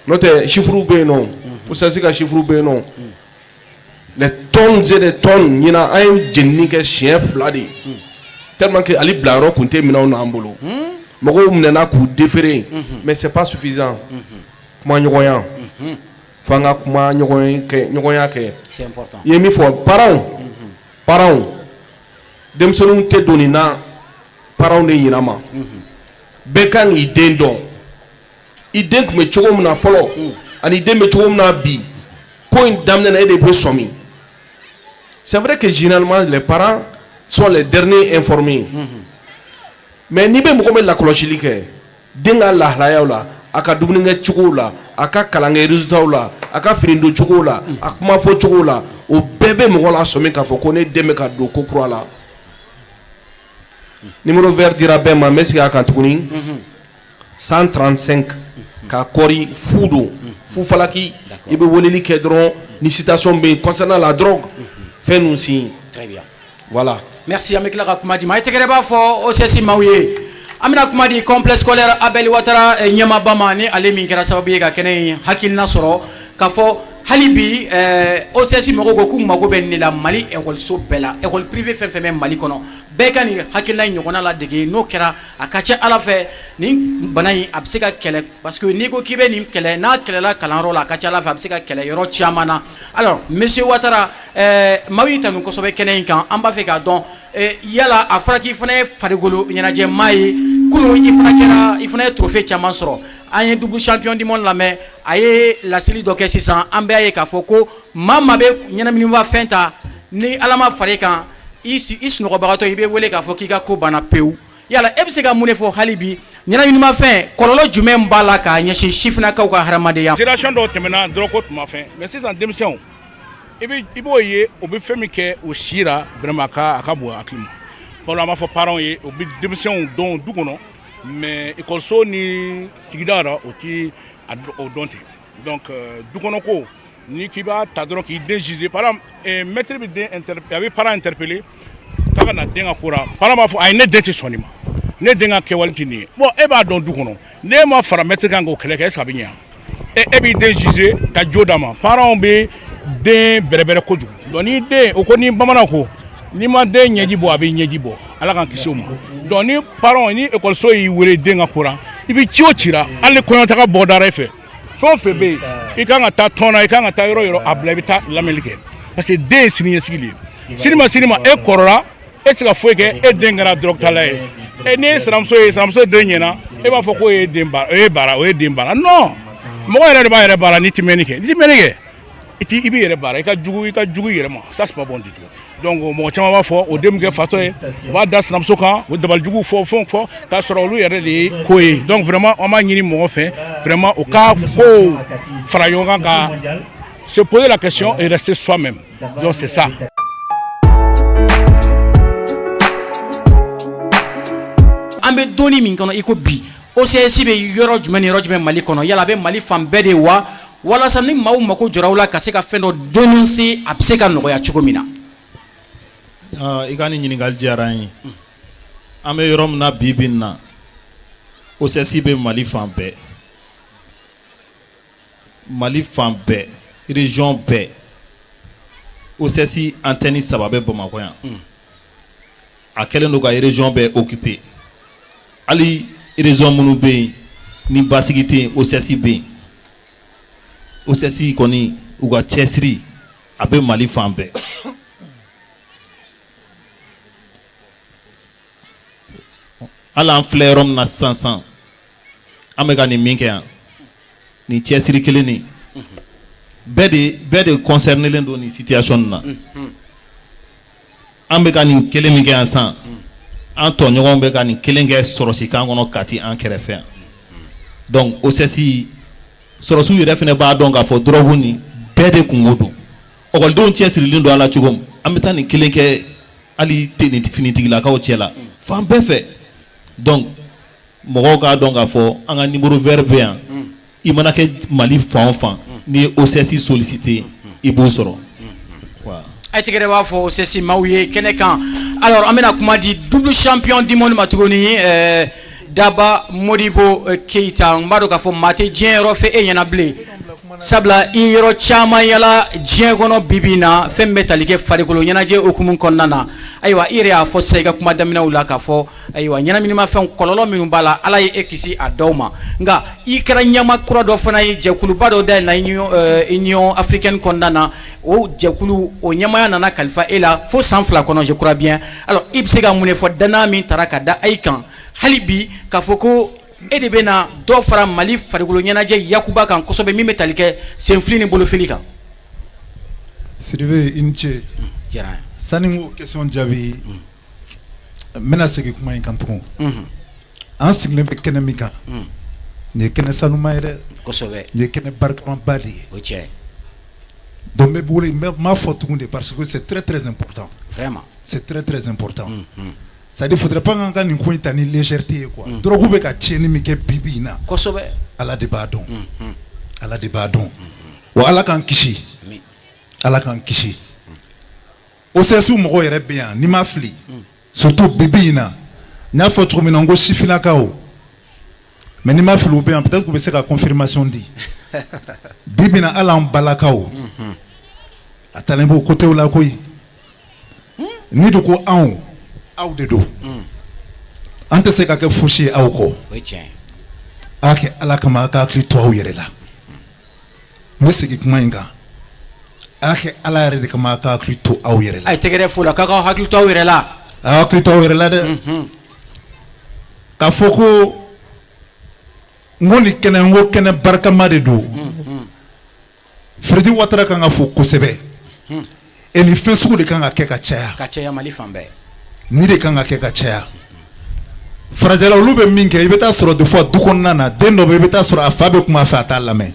[SPEAKER 2] N'o tɛ, chiffres bɛ yen nɔ, OCS ka chiffres bɛ yen nɔ, les tonnes et des tonnes. Ɲinan, an ye jenini kɛ siɲɛ 2 de, tellement que hali bilayɔrɔ tun tɛ minɛnw na an bolo. Mɔgɔw minɛna k'u déférer, mais c'est pas suffisant. Kuma ɲɔgɔnya, fo an ka kuma ɲɔgɔn kɛ, ɲɔgɔnya kɛ.
[SPEAKER 1] C'est important.
[SPEAKER 2] I ye min fɔ, parents, denmisɛnninw tɛ don nin na, parents de ɲin'a ma. Bɛɛ kan k'i den dɔn. I den tun bɛ cogo min na fɔlɔ ani i den bɛ cogo min na bi, ko in daminɛ na, e de bɛ sɔmi. C'est vrai que généralement les parents sont les derniers informés, mais n'i bɛ mɔgɔ bɛ lakɔlɔsili kɛ den ka lahalayaw la, a ka dumunikɛ cogo la, a ka kalankɛ résultats la, a ka finidon cogo la, a kuma fɔ cogo la, o bɛɛ bɛ mɔgɔ la sɔmi k'a fɔ ko ne den bɛ ka don ko kura la. Numéro vert dira bɛɛ ma. N bɛ segin a kan tuguni: 135, ka kɔri fu don fufalaki. I bɛ weleli kɛ dɔrɔn ni situation bɛ yen concernant la drogue, fɛn ninnu si.
[SPEAKER 1] Très bien.
[SPEAKER 2] Voilà.
[SPEAKER 1] Merci. An bɛ tila ka kuma di ma. A ye tɛgɛrɛ b'a fɔ OCS maaw ye. An bɛna kuma di complexe scolaire Abel Ouattara ɲɛmaaba ma, ni ale min kɛra sababu ye ka kɛnɛ in hakilina sɔrɔ, k'a fɔ hali bi OCS mɔgɔw ko k'u mago bɛ nin de la Mali ekɔliso bɛɛ la. École privée fɛn fɛn bɛ Mali kɔnɔ, bɛɛ ka nin hakilina in ɲɔgɔnna ladege. N'o kɛra, a ka ca Ala fɛ, nin bana in a bɛ se ka kɛlɛ, parce que n'i ko k'i bɛ nin kɛlɛ, n'a kɛlɛla kalanyɔrɔ la, a ka ca Ala fɛ, a bɛ se ka kɛlɛ yɔrɔ caman na. Alors, monsieur Ouattara, maaw y'i tanu kosɛbɛ kɛnɛ in kan. An b'a fɛ k'a dɔn, yala a fɔra k'i fana ye farikolo ɲɛnajɛ maa ye. Kunun i fana kɛra, i fana ye trophée caman sɔrɔ. An ye double champion du monde lamɛn, a ye laseli dɔ kɛ sisan. An bɛɛ y'a ye k'a fɔ ko maa maa bɛ ɲɛnaminimafɛn ta, ni Ala ma far'i kan, i sunɔgɔbagatɔ, i bɛ wele k'a fɔ k'i ka ko banna pewu. Yala e bɛ se ka mun de fɔ hali bi, ɲɛnaminimafɛn kɔlɔlɔ jumɛn b'a la k'a ɲɛsin sifinnakaw ka hadamadenya?
[SPEAKER 3] Génération dɔw tɛmɛna, dɔrɔn ko tun ma fɛn, mais sisan denmisɛnw, i b'o ye, u bɛ fɛn min kɛ o si la, vraiment a ka bon hakili ma. Fɔlɔ, an b'a fɔ parents ye, u bɛ denmisɛnw dɔn du kɔnɔ, mais ekɔliso ni sigida la, o ti o dɔn ten. Donc du kɔnɔ ko, ni k'i b'a ta dɔrɔn k'i den juger, par exemple, maître bɛ den a bɛ parent interpeller k'a ka na den ka ko la, parent b'a fɔ: ayi, ne den tɛ sɔn nin ma, ne den ka kɛwale tɛ nin ye. Bon, e b'a dɔn du kɔnɔ, n'e ma fara maître kan k'o kɛlɛ kɛ, est ce que a bɛ ɲɛ? E b'i den juger ka jo d'a ma. Parents bɛ den bɛrɛbɛrɛ kojugu. Donc ni den o ko, ni bamanan ko n'i ma den ɲɛji bɔ, a bɛ ɲɛji bɔ. Ala k'an kisi o ma. Donc ni parent ni ekɔliso y'i wele den ka ko la, i bɛ ci o ci la, hali ni kɔɲɔtaga bɔ dara e fɛ, fɛn o fɛn bɛ yen, i kan ka taa tɔn na, i kan ka taa yɔrɔ yɔrɔ, a bila, i bɛ taa lamɛnli kɛ, parce que den ye sini ɲɛsigi de ye. Sini ma, sini ma, e kɔrɔla, e tɛ se ka foyi kɛ, e den kɛra drogue tala ye. E n'i ye sinamuso ye, sinamuso den ɲɛna, e b'a fɔ k'o ye den baara, o ye baara, o ye den baara. Non, mɔgɔ yɛrɛ de b'a yɛrɛ baara. N'i ti mɛnni kɛ, n'i ti mɛnni kɛ, i ti i b'i yɛrɛ baara, i ka jugu, i ka jugu i yɛrɛ ma. Ça, c'est pas bon du tout. Donc mɔgɔ caman b'a fɔ o den bɛ kɛ fatɔ ye, u b'a da sinamuso kan, u dabalijugu fɔ, fɛnw fɔ, k'a sɔrɔ olu yɛrɛ de ye ko ye. Donc vraiment, an b'a ɲini mɔgɔ fɛ, vraiment, u ka kow fara ɲɔgɔn kan, ka se poser la question et rester soi-même. Donc c'est ça.
[SPEAKER 1] An bɛ donni min kɔnɔ i ko bi, OCS bɛ yɔrɔ jumɛn ni yɔrɔ jumɛn Mali kɔnɔ? Yala a bɛ Mali fan bɛɛ de wa? Walasa ni maaw mako jɔra aw la ka se ka fɛn dɔ dénoncer, a bɛ se ka nɔgɔya cogo min na.
[SPEAKER 4] I ka nin ɲininkali diyara an ye. An bɛ yɔrɔ min na bi bi in na, OCS bɛ Mali fan bɛɛ, Mali fan bɛɛ, région bɛɛ. OCS antenne 3 bɛ Bamakɔ yan. A kɛlen don ka région bɛɛ occuper. Hali région minnu bɛ yen ni basigi tɛ yen, OCS bɛ yen. OCS kɔni, u ka cɛsiri, a bɛ Mali fan bɛɛ. Hali an filɛ yɔrɔ min na sisan sisan, an bɛ ka nin min kɛ yan, nin cɛsiri kelen nin, bɛɛ de concerné len don nin situation nin na. An bɛ ka nin kelen min kɛ yan sisan, an tɔɲɔgɔnw bɛ ka nin kelen kɛ sɔrɔsikan kɔnɔ Kati, an kɛrɛfɛ yan. Donc OCS sɔrɔsiw yɛrɛ fana b'a dɔn k'a fɔ drogue nin, bɛɛ de kungo don. Ɔkɔlidenw cɛsirilen don a la cogo min, an bɛ taa nin kelen kɛ hali finitigilakaw cɛ la fan bɛɛ fɛ. Donc mɔgɔw k'a dɔn k'a fɔ an ka numéro vert bɛ yan. I mana kɛ Mali fan o fan, n'i ye OCS sollicité, i b'o sɔrɔ.
[SPEAKER 1] A ye tɛgɛrɛ b'a fɔ OCS maaw ye kɛnɛ kan. Alors, an bɛna kuma di double champion du monde ma tuguni, Daba Modibo Keyita. N b'a dɔn k'a fɔ maa tɛ diɲɛ yɔrɔ fɛ e ɲɛna bilen, sabula i yɔrɔ caman yala diɲɛ kɔnɔ bi bi in na, fɛn min bɛ tali kɛ farikolo ɲɛnajɛ hukumu kɔnɔna na. Ayiwa, i yɛrɛ y'a fɔ sisan i ka kuma daminɛw la k'a fɔ, ayiwa, ɲɛnaminimafɛnw kɔlɔlɔ minnu b'a la, Ala ye e kisi a dɔw ma. Nka i kɛra ɲɛmaa kura dɔ fana ye, jɛkuluba dɔ dayɛlɛnna Union africaine kɔnɔna na. O jɛkulu, o ɲɛmaaya nana kalifa e la fo san 2 kɔnɔ, je crois bien. Alors, i bɛ se ka mun de fɔ danaya min taara ka da e kan hali bi, k'a fɔ ko e de bɛna dɔ fara Mali farikolo ɲɛnajɛ yakuba kan kosɛbɛ, min bɛ tali kɛ senfili ni bolofili kan?
[SPEAKER 5] Sidibe, i ni ce.
[SPEAKER 1] Diyara n ye.
[SPEAKER 5] Sani n k'o question jaabi, n bɛna segin kuma in kan tugun. An sigilen bɛ kɛnɛ min kan, nin ye kɛnɛ sanuma ye dɛ. Nin ye kɛnɛ barikamaba de ye.
[SPEAKER 1] O tiɲɛ.
[SPEAKER 5] Donc n bɛ wele, n b'a fɔ tugun de, parce que c'est très très important.
[SPEAKER 1] Vraiment.
[SPEAKER 5] C'est très très important. C'est à dire, faudrait pas k'an ka nin ko in ta ni légèreté ye, quoi. Drogue bɛ ka tiɲɛni min kɛ bi bi in na, Ala de b'a dɔn. Ala de b'a dɔn. Wa Ala k'an kisi. Ala k'an kisi. OCS mɔgɔw yɛrɛ bɛ yan, n'i ma fili. Surtout bi bi in na. N y'a fɔ cogo min na, n ko sifinnakaw. Mais n'i ma fili, u bɛ yan, peut-être k'u bɛ se ka confirmation di. Bi bi in na, hali an balakaw, a taalen b'o côté la koyi. Ni de ko anw, aw de don. An tɛ se ka kɛ fosi ye aw kɔ.
[SPEAKER 1] O ye tiɲɛ ye.
[SPEAKER 5] A kɛ Ala kama, a ka hakili to aw yɛrɛ la. N bɛ segin kuma in kan. A kɛ Ala yɛrɛ de kama, a ka hakili to aw yɛrɛ la.
[SPEAKER 1] A ye tɛgɛrɛ fo la k'aw ka hakili to aw yɛrɛ la.
[SPEAKER 5] A hakili to aw yɛrɛ la dɛ. K'a fɔ ko n ko nin kɛnɛ, n ko kɛnɛ barikama de don. Fredy Ouattara kan ka fo kosɛbɛ. Et nin fɛn sugu de kan ka kɛ ka caya.
[SPEAKER 1] Ka caya Mali fan bɛɛ.
[SPEAKER 5] Nin de kan ka kɛ ka caya. Farajɛla, olu bɛ min kɛ, i bɛ taa sɔrɔ des fois du kɔnɔna na, den dɔ bɛ, i bɛ taa sɔrɔ a fa bɛ kuma a fɛ, a t'a lamɛn.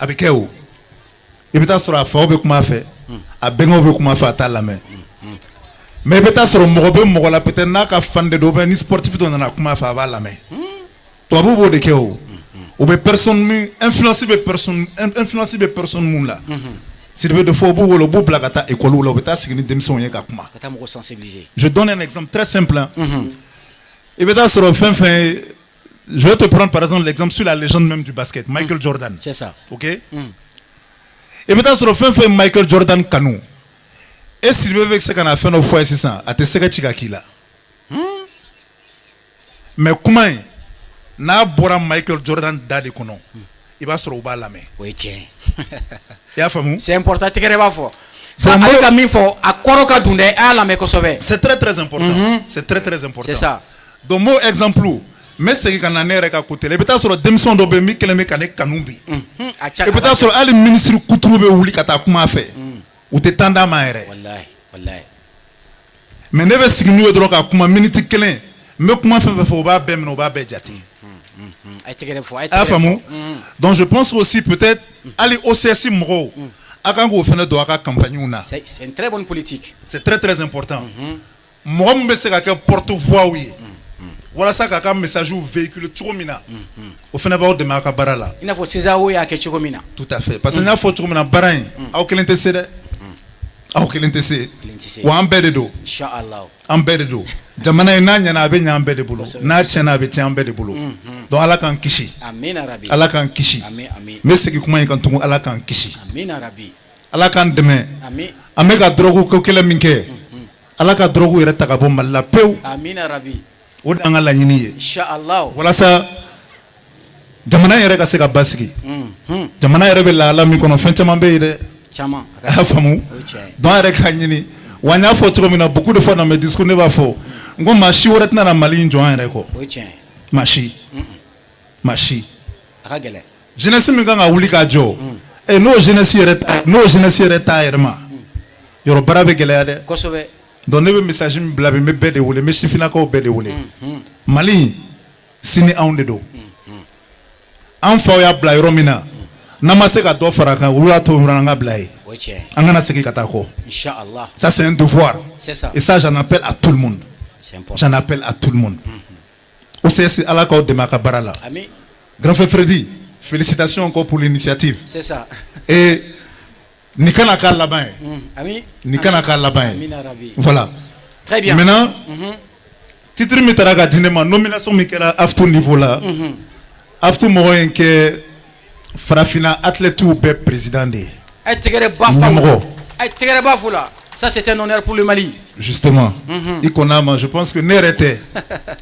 [SPEAKER 5] A bɛ kɛ o. I bɛ taa sɔrɔ a faw bɛ kuma a fɛ, a bɛnkɛw bɛ kuma a fɛ, a t'a lamɛn. Mais i bɛ taa sɔrɔ mɔgɔ bɛ mɔgɔ la, peut-être n'a ka fan de don, ou bien ni sportif dɔ nana kuma a fɛ, a b'a lamɛn. Tubabu b'o de kɛ o. U bɛ personne min influence bɛ personne mun la. Sidibe, des fois u b'u wele, u b'u bila ka taa école la, u bɛ taa sigi ni denmisɛnw ye ka kuma.
[SPEAKER 1] Ka taa mɔgɔ sensibiliser.
[SPEAKER 5] Je donne un exemple très simple, hein. I bɛ taa sɔrɔ fɛn fɛn ye, je vais te prendre par exemple l'exemple sur la légende même du basket, Michael Jordan.
[SPEAKER 1] C'est ça.
[SPEAKER 5] OK? I bɛ taa sɔrɔ fɛn fɛn ye Michael Jordan kanu, e Sidibe bɛ se ka na fɛn dɔ fɔ a ye sisan, a tɛ sɛgɛ ci ka k'i la. Mais kuma in, n'a bɔra Michael Jordan da de kɔnɔ, i b'a sɔrɔ u b'a lamɛn.
[SPEAKER 1] O ye tiɲɛ ye.
[SPEAKER 5] I y'a faamu?
[SPEAKER 1] C'est important, tɛgɛrɛ b'a fɔ. Sa ale ka min fɔ, a kɔrɔ ka dun dɛ, a y'a lamɛn kosɛbɛ.
[SPEAKER 5] C'est très très important. C'est très très important.
[SPEAKER 1] C'est ça.
[SPEAKER 5] Donc m'o exemple, n bɛ segin ka na ne yɛrɛ ka côté la. I bɛ taa sɔrɔ denmisɛnw dɔ bɛ yen min kɛlen bɛ ka ne kanu bi.
[SPEAKER 1] A ca.
[SPEAKER 5] I bɛ taa sɔrɔ hali ministre kuturu bɛ wuli ka taa kuma a fɛ. U tɛ temps d'a ma yɛrɛ.
[SPEAKER 1] Walahi walahi.
[SPEAKER 5] Mais ne bɛ sigi n'u ye dɔrɔn ka kuma minute kelen. N bɛ kuma fɛn fɛn fɔ, u b'a bɛɛ minɛ, u b'a bɛɛ jate.
[SPEAKER 1] A ye tɛgɛrɛ fɔ, a ye
[SPEAKER 5] A y'a
[SPEAKER 1] tɛgɛrɛ
[SPEAKER 5] faamu?
[SPEAKER 1] fɔ.
[SPEAKER 5] Donc je pense aussi, peut-être hali OCS mɔgɔw, a kan k'o fana don a ka campagne na.
[SPEAKER 1] C'est une très bonne politique.
[SPEAKER 5] C'est très très important. Mɔgɔ min bɛ se ka kɛ porte-voix ye walasa k'a ka message véhiculer cogo min na, o fana b'aw dɛmɛ aw ka baara la.
[SPEAKER 1] I n'a fɔ CESAO y'a kɛ cogo min na.
[SPEAKER 5] Tout à fait. Parce que n y'a fɔ cogo min na, baara in, aw kelen tɛ se dɛ. Aw kelen tɛ se.
[SPEAKER 1] Kelen tɛ se.
[SPEAKER 5] Wa an bɛɛ de don.
[SPEAKER 1] Inchallah.
[SPEAKER 5] An bɛɛ de don. Jamana in, n'a ɲɛna, a bɛ ɲɛ an bɛɛ de bolo. N'a tiɲɛna, a bɛ tiɲɛ an bɛɛ de bolo. Donc Ala k'an kisi.
[SPEAKER 1] Amina rabi.
[SPEAKER 5] Ala k'an kisi.
[SPEAKER 1] Ami ami.
[SPEAKER 5] N bɛ segin kuma in kan tugun, Ala k'an kisi.
[SPEAKER 1] Amina rabi.
[SPEAKER 5] Ala k'an dɛmɛ.
[SPEAKER 1] Ami.
[SPEAKER 5] An bɛ ka drogue ko kɛlɛ min kɛ, Ala ka drogue yɛrɛ ta ka bɔ Mali la pewu.
[SPEAKER 1] Amina rabi.
[SPEAKER 5] O de y'an ka laɲini ye.
[SPEAKER 1] Inchallah.
[SPEAKER 5] Walasa jamana yɛrɛ ka se ka basigi. Jamana yɛrɛ bɛ lahala min kɔnɔ, fɛn caman bɛ yen dɛ.
[SPEAKER 1] Caman.
[SPEAKER 5] A y'a faamu?
[SPEAKER 1] O ye tiɲɛ ye.
[SPEAKER 5] Donc an yɛrɛ k'a ɲini. Wa n y'a fɔ cogo min na, beaucoup de fois dans mes discours, ne b'a fɔ n ko maa si wɛrɛ tɛna na Mali in jɔ an yɛrɛ kɔ.
[SPEAKER 1] O ye tiɲɛ ye.
[SPEAKER 5] Maa si. Maa si.
[SPEAKER 1] A ka gɛlɛn.
[SPEAKER 5] Jeunesse min kan ka wuli k'a jɔ, ɛ, n'o jeunesse yɛrɛ t'a yɛrɛ ma, yɔrɔ baara bɛ gɛlɛya dɛ.
[SPEAKER 1] Kosɛbɛ.
[SPEAKER 5] Donc ne bɛ message min bila bi, n bɛ bɛɛ de wele, n bɛ sifinnakaw bɛɛ de wele. Mali in, sini anw de don. An faw y'a bila yɔrɔ min na, n'an ma se ka dɔ fara a kan, olu y'a to an ka bila yen.
[SPEAKER 1] O ye tiɲɛ ye.
[SPEAKER 5] An kana segin ka taa kɔ.
[SPEAKER 1] Inchallah.
[SPEAKER 5] Ça, c'est un devoir.
[SPEAKER 1] C'est ça.
[SPEAKER 5] Et ça, j'en appelle à tout le monde.
[SPEAKER 1] C'est important.
[SPEAKER 5] J'en appelle à tout le monde. OCS, Ala k'aw dɛmɛ a ka baara la.
[SPEAKER 1] Ami.
[SPEAKER 5] Grand frère Freddy, félicitations encore pour l'initiative.
[SPEAKER 1] C'est ça.
[SPEAKER 5] Et Nin kana k'a laban ye.
[SPEAKER 1] Ami.
[SPEAKER 5] Nin kana k'a laban ye.
[SPEAKER 1] Amina rabi.
[SPEAKER 5] Voilà.
[SPEAKER 1] Très bien.
[SPEAKER 5] Maintenant, titre min taara ka di ne ma, nomination min kɛra AFTU niveau la, AFTU mɔgɔ in kɛ farafinna athlètes bɛɛ président de ye.
[SPEAKER 1] A ye tɛgɛrɛ ba fa.
[SPEAKER 5] Ɲɛmɔgɔ.
[SPEAKER 1] A ye tɛgɛrɛ ba fo la. Ça, c'est un honneur pour le Mali.
[SPEAKER 5] Justement, i kɔn'a ma, je pense que ne yɛrɛ tɛ,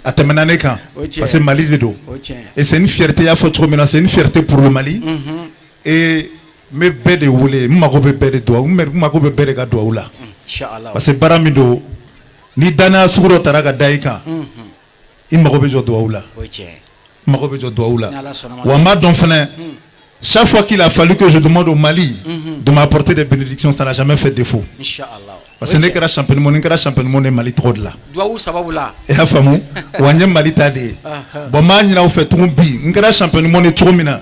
[SPEAKER 5] a tɛmɛna ne kan.
[SPEAKER 1] O tiɲɛ.
[SPEAKER 5] Parce que Mali de don.
[SPEAKER 1] O tiɲɛ.
[SPEAKER 5] Et c'est une fierté, i y'a fɔ cogo min na, c'est une fierté pour le Mali. Et n bɛ bɛɛ de wele, n mago bɛ bɛɛ de duwawu, n mago bɛ bɛɛ de ka duwawu la.
[SPEAKER 1] Inchallah.
[SPEAKER 5] Parce que baara min don, ni danaya sugu dɔ taara ka da i kan, i mago bɛ jɔ duwawu la.
[SPEAKER 1] O tiɲɛ.
[SPEAKER 5] N mago bɛ jɔ duwawu la.
[SPEAKER 1] Ni Ala sɔnna ma.
[SPEAKER 5] Wa n b'a dɔn fɛnɛ, chaque fois qu'il a fallu que je demande au Mali de m'apporter des bénédictions, ça n'a jamais fait défaut.
[SPEAKER 1] Inchallah.
[SPEAKER 5] Parce que ne kɛra champion du monde, n kɛra champion du monde Mali tɔgɔ de la.
[SPEAKER 1] Duwawu sababu la.
[SPEAKER 5] I y'a faamu, wa n ye Mali ta de ye. Bon, n b'a ɲini aw fɛ tugun bi, n kɛra champion du monde cogo min na,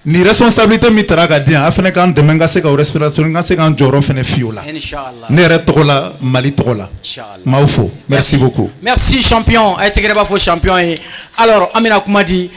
[SPEAKER 5] ni responsabilité min taara ka di yan, a fana k'an dɛmɛ n ka se ka o responsabilité, n ka se k'an jɔyɔrɔ fana fi o la.
[SPEAKER 1] Inchallah.
[SPEAKER 5] Ne yɛrɛ tɔgɔ la, Mali tɔgɔ la.
[SPEAKER 1] Inchallah.
[SPEAKER 5] N b'aw fo. Merci beaucoup.
[SPEAKER 1] Merci champion. A ye tɛgɛrɛ b'a fɔ champion ye. Alors an bɛna kuma di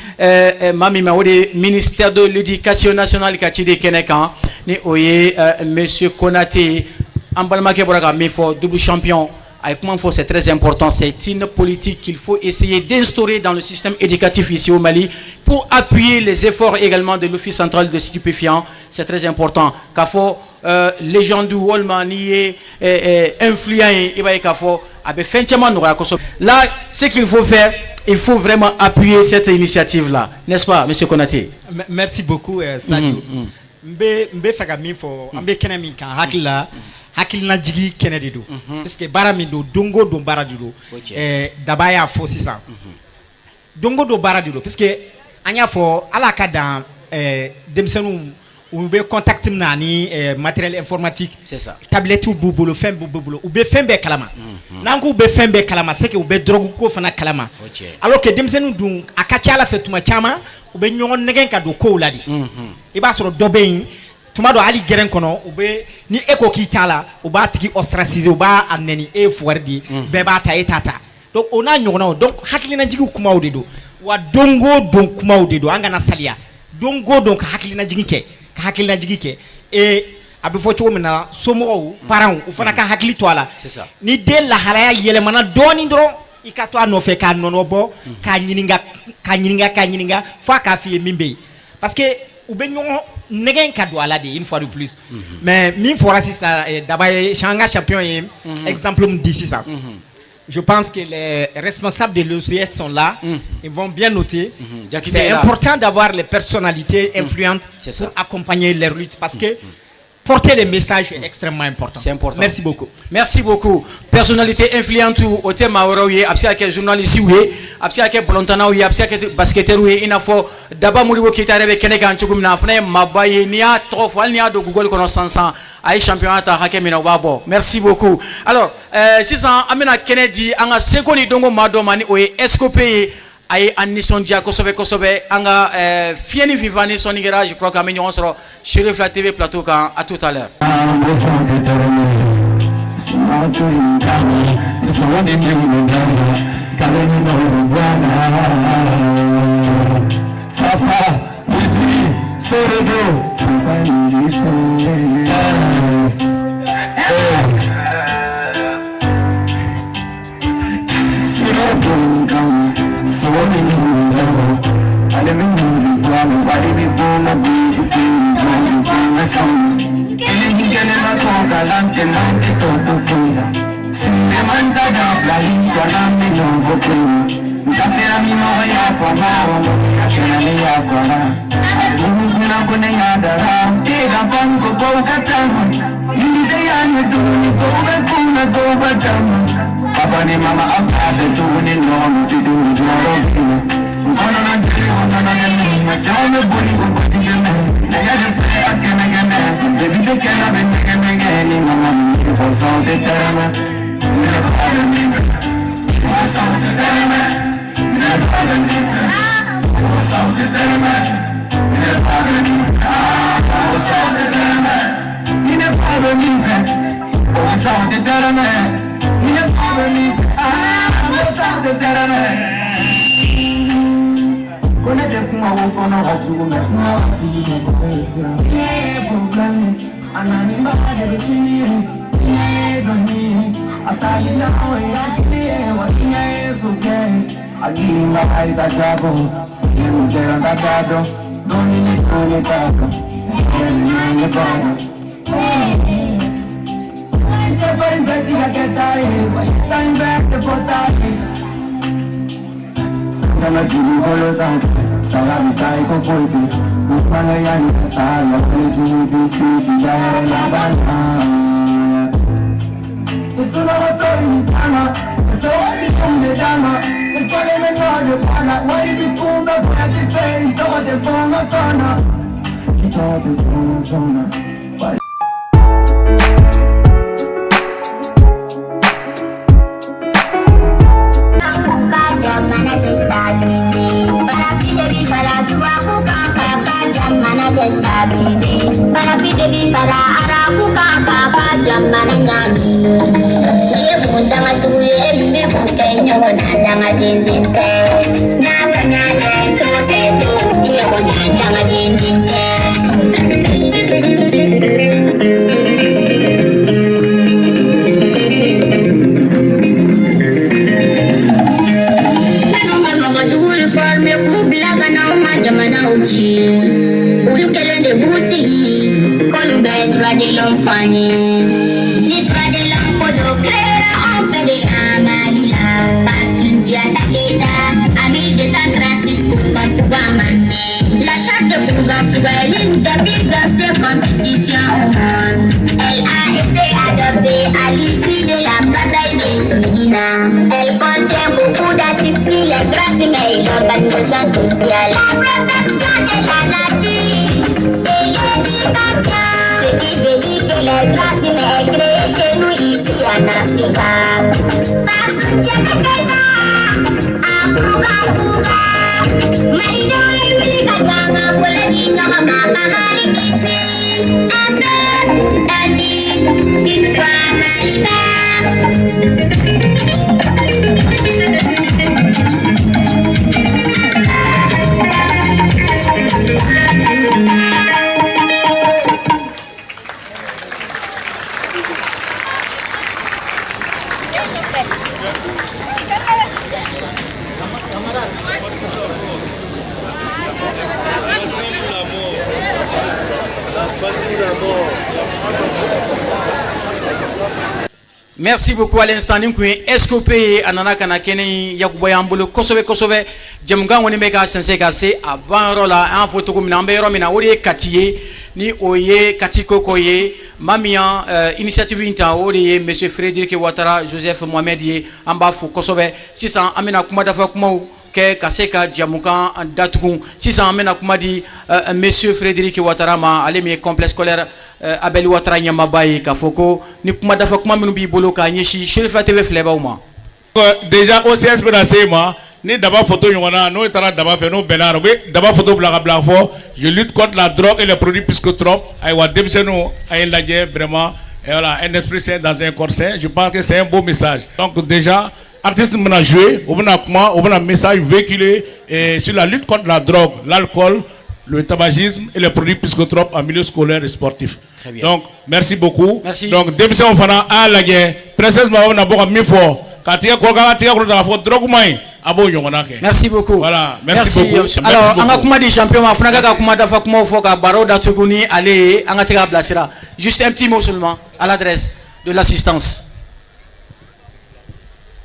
[SPEAKER 1] maa min ma, o de ye ministère de l'Éducation nationale ka ciden kɛnɛ kan, ni o ye monsieur Konate ye. An balimakɛ bɔra ka min fɔ, double champion, a ye kuma fɔ, c'est très important. C'est une politique qu'il faut essayer d'instaurer dans le système éducatif ici au Mali pour appuyer les efforts également de l'Office central de stupéfiants. C'est très important k'a fɔ légende walima n'i ye influent ye, i b'a ye k'a fɔ a bɛ fɛn caman nɔgɔya kosɛbɛ. Là, ce qu'il faut faire, il faut vraiment appuyer cette initiative là, n'est-ce pas, monsieur Konaté?
[SPEAKER 7] Merci beaucoup, Sadio. N bɛ fɛ ka min fɔ, an bɛ kɛnɛ min kan, hakili la, hakilinajigi kɛnɛ de don, parce que baara min don, don o don baara de don.
[SPEAKER 1] O tiɲɛ.
[SPEAKER 7] Daba y'a fɔ sisan, don o don baara de don, parce que an y'a fɔ, ala ka dan denmisɛnninw u bɛ contact min na ani matériel informatique.
[SPEAKER 1] C'est ça.
[SPEAKER 7] Tablette b'u bolo, fɛn b'u bolo, u bɛ fɛn bɛɛ kalama. N'an k'u bɛ fɛn bɛɛ kalama, c'est que u bɛ drogue ko fana kalama.
[SPEAKER 1] O tiɲɛ.
[SPEAKER 7] Alors que denmisɛnninw dun, a ka ca ala fɛ, tuma caman u bɛ ɲɔgɔn nɛgɛn ka don kow la de. I b'a sɔrɔ dɔ bɛ yen, tuma dɔ hali gɛrɛn kɔnɔ, u bɛ ni e ko k'i t'a la, u b'a tigi ostraciser, u b'a a nɛni, e ye fugari de ye, bɛɛ b'a ta, e t'a ta. Donc o n'a ɲɔgɔnnaw. Donc hakilinajigiw kumaw de don, wa don o don kumaw de don. An kana saliya, don o don ka hakilinajigi kɛ, ka hakilinajigi kɛ. Et a bɛ fɔ cogo min na, somɔgɔw, parents, u fana ka hakili to a la.
[SPEAKER 1] C'est ça.
[SPEAKER 7] Ni den lahalaya yɛlɛmana dɔɔni dɔrɔn, i ka to a nɔfɛ k'a nɔnɔ bɔ, k'a ɲininka, k'a ɲininka, k'a ɲininka fo a k'a f'i ye min bɛ yen, parce que u bɛ ɲɔgɔn nɛgɛn ka don a la de, une fois de plus. Mais min fɔra sisan, Daba ye, an ka champion ye exemple min di sisan, je pense que les responsables de l'OCS sont là, ils vont bien noter.
[SPEAKER 1] Diakité
[SPEAKER 7] C'est
[SPEAKER 1] est là.
[SPEAKER 7] important d'avoir les personnalités influentes
[SPEAKER 1] C'est ça.
[SPEAKER 7] pour accompagner leur lutte, parce que porter les messages est extrêmement important.
[SPEAKER 1] C'est important.
[SPEAKER 7] Merci beaucoup.
[SPEAKER 1] Merci beaucoup. Personnalité influente, o tɛ maa wɛrɛw ye, a bɛ se ka kɛ journaliste ye, a bɛ se ka kɛ balontannaw ye, a bɛ se ka kɛ basketteur ye, i n'a fɔ Daba Modibo Keyita yɛrɛ bɛ kɛnɛ kan cogo min na, a fana ye maaba ye. N'i y'a tɔgɔ fɔ, hali n'i y'a don Google kɔnɔ sisan, a ye championnat ta hakɛ min na, o b'a bɔ. Merci beaucoup. Alors sisan an bɛna kɛnɛ di an ka seko ni dɔnko maa dɔ ma, ni o ye SCOP ye. A ye an nisɔndiya kosɛbɛ kosɛbɛ. An ka fiɲɛ ni finfan ni sɔnni kɛra, je crois qu'an bɛ ɲɔgɔn sɔrɔ Cherifla TV plateau kan. À tout à l'heure.
[SPEAKER 6] Ni sini ye diɲɛ ye dɔnni ye a tali la o ye hakili ye wa diɲɛ ye sokɛ ye a girinba i ka jago sɛgɛn min kɛra n ka t'a dɔn dɔɔni ni dɔɔni t'a dɔn ɛɛ ne b'a dɔn. Sɛbɛn in bɛɛ ti ka kɛ ta ye wa ta in bɛɛ tɛ bɔ ta ye. Kana dugukolo sanfɛ saya bɛ taa i ko foyi tɛ u maloya ni saya wale jugu b'i sigi da yɛrɛ laban na. Sunɔgɔtɔ y'i taama sɔrɔ kun bɛ d'a ma i fɔlen bɛ nɔ de bɔ a la wari bi kun bɛ bonya ti fɛ i tɔgɔ tɛ fɔ n ka sɔn na i tɔgɔ tɛ fɔ n ka sɔn na.
[SPEAKER 1] Merci beaucoup à l'instant nin kun ye SCOP ye a nana ka na kɛnɛ in yakubaya an bolo kosɛbɛ kosɛbɛ. Jɛmukan kɔni bɛ ka sɛnsɛn ka se a banyɔrɔ la. An y'a fɔ cogo min na, an bɛ yɔrɔ min na, o de ye Kati ye, ni o ye Kati Koko ye. Maa min y'an initiative in ta, o de ye monsieur Frédéric Ouattara Joseph Mohamed ye. An b'a fo kosɛbɛ. Sisan an bɛna kuma dafa kumaw kɛ ka se ka jɛmukan datugu. Sisan an bɛna kuma di monsieur Frédéric Ouattara ma, ale min ye complexe scolaire Abel Ouattara ɲɛmaaba ye, k'a fɔ ko ni kuma dafa kuma minnu b'i bolo k'a ɲɛsin Cherifila TV filɛbaw ma.
[SPEAKER 3] Déjà OCS bɛna se yen ma ni daba photo ɲɔgɔn na, n'o taara daba fɛ, n'o bɛnna, u bɛ daba photo bila ka bila fɔ je lutte contre la drogue et les produits psychotropes. Ayiwa denmisɛnninw, a ye lajɛ vraiment, et voilà, un esprit sain dans un corps sain. Je pense que c'est un beau message. Donc déjà artiste bɛna jouer, u bɛna kuma, u bɛna message véhiculer et sur la lutte contre la drogue, l'alcool, le tabagisme et les produits psychotropes en milieu scolaire et sportif.
[SPEAKER 1] Très bien.
[SPEAKER 3] Donc merci beaucoup.
[SPEAKER 1] Merci.
[SPEAKER 3] Donc denmisɛnw fana, a y'a lajɛ, princesse Maba bɛna bɔ ka min fɔ k'a tigɛ kɔrɔ, k'a tigɛ kɔrɔ k'a fɔ drogue man ɲi, a b'o ɲɔgɔnna kɛ.
[SPEAKER 1] Merci beaucoup.
[SPEAKER 3] Voilà, merci beaucoup.
[SPEAKER 1] Merci. Alors an ka kuma di champion ma, a fana ka kuma dafa kumaw fɔ ka baro datugu ni ale ye, an ka se k'a bilasira. Juste un petit mot seulement à l'adresse de l'assistance.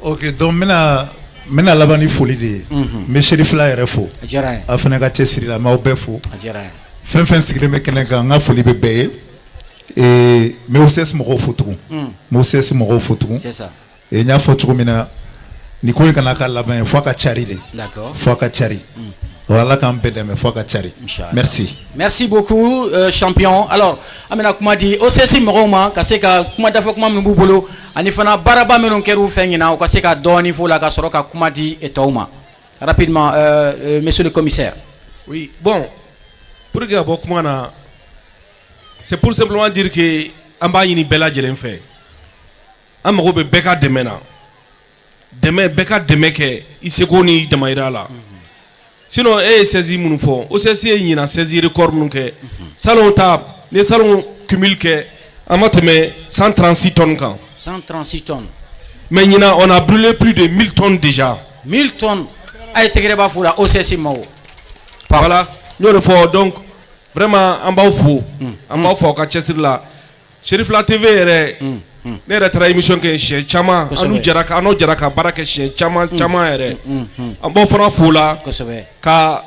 [SPEAKER 5] Ok, donc n bɛna laban ni foli de ye. N bɛ Cherifila yɛrɛ fo.
[SPEAKER 1] A diyara n ye.
[SPEAKER 5] A fana ka cɛsiri la, n b'aw bɛɛ fo.
[SPEAKER 1] A diyara n ye.
[SPEAKER 5] Fɛn fɛn sigilen bɛ kɛnɛ kan, n ka foli bɛ bɛɛ ye. Ee, n bɛ OCS mɔgɔw fo tugun. N bɛ OCS mɔgɔw fo tugun.
[SPEAKER 1] C'est ça.
[SPEAKER 5] Ee, n y'a fɔ cogo min na, nin ko in kana k'a laban ye, f'a ka cari de. F'a ka cari. Ala k'an bɛɛ dɛmɛ f'a ka cari.
[SPEAKER 1] Inchallah.
[SPEAKER 5] Merci.
[SPEAKER 1] Merci beaucoup champion. Alors an bɛna kuma di OCS mɔgɔw ma ka se ka kuma dafa kuma minnu b'u bolo ani fana baaraba minnu kɛr'u fɛ ɲinan, u ka se ka dɔɔni f'o la ka sɔrɔ ka kuma di tɔw ma. Rapidement, monsieur le commissaire.
[SPEAKER 2] Oui, bon, pour que ka bɔ kuma na, c'est pour simplement dire que an b'a ɲini bɛɛ lajɛlen fɛ, an mago bɛ bɛɛ ka dɛmɛ na, dɛmɛ, bɛɛ ka dɛmɛ kɛ i seko ni damayira la. Sinon e ye saisie minnu fɔ, OCS ye ɲinan saisie record minnu kɛ salon ta, ni ye salon cumul kɛ, An ma tɛmɛ 136 tonnes kan.
[SPEAKER 1] 136 tonnes.
[SPEAKER 2] Mais ɲinan, on a brûlé plus de 1000 tonnes déjà.
[SPEAKER 1] 1000 tonnes. A ye tɛgɛrɛ b'a fo la OCS ma o.
[SPEAKER 2] Voilà, n y'o de fɔ. Donc vraiment, an b'aw fo, an b'aw fo aw ka cɛsiri la. Cherifla TV yɛrɛ, ne yɛrɛ taara émission kɛ siɲɛ caman. An n'u jɛra ka, an n'o jɛra ka baara kɛ siɲɛ caman caman yɛrɛ. An b'aw fana fo la ka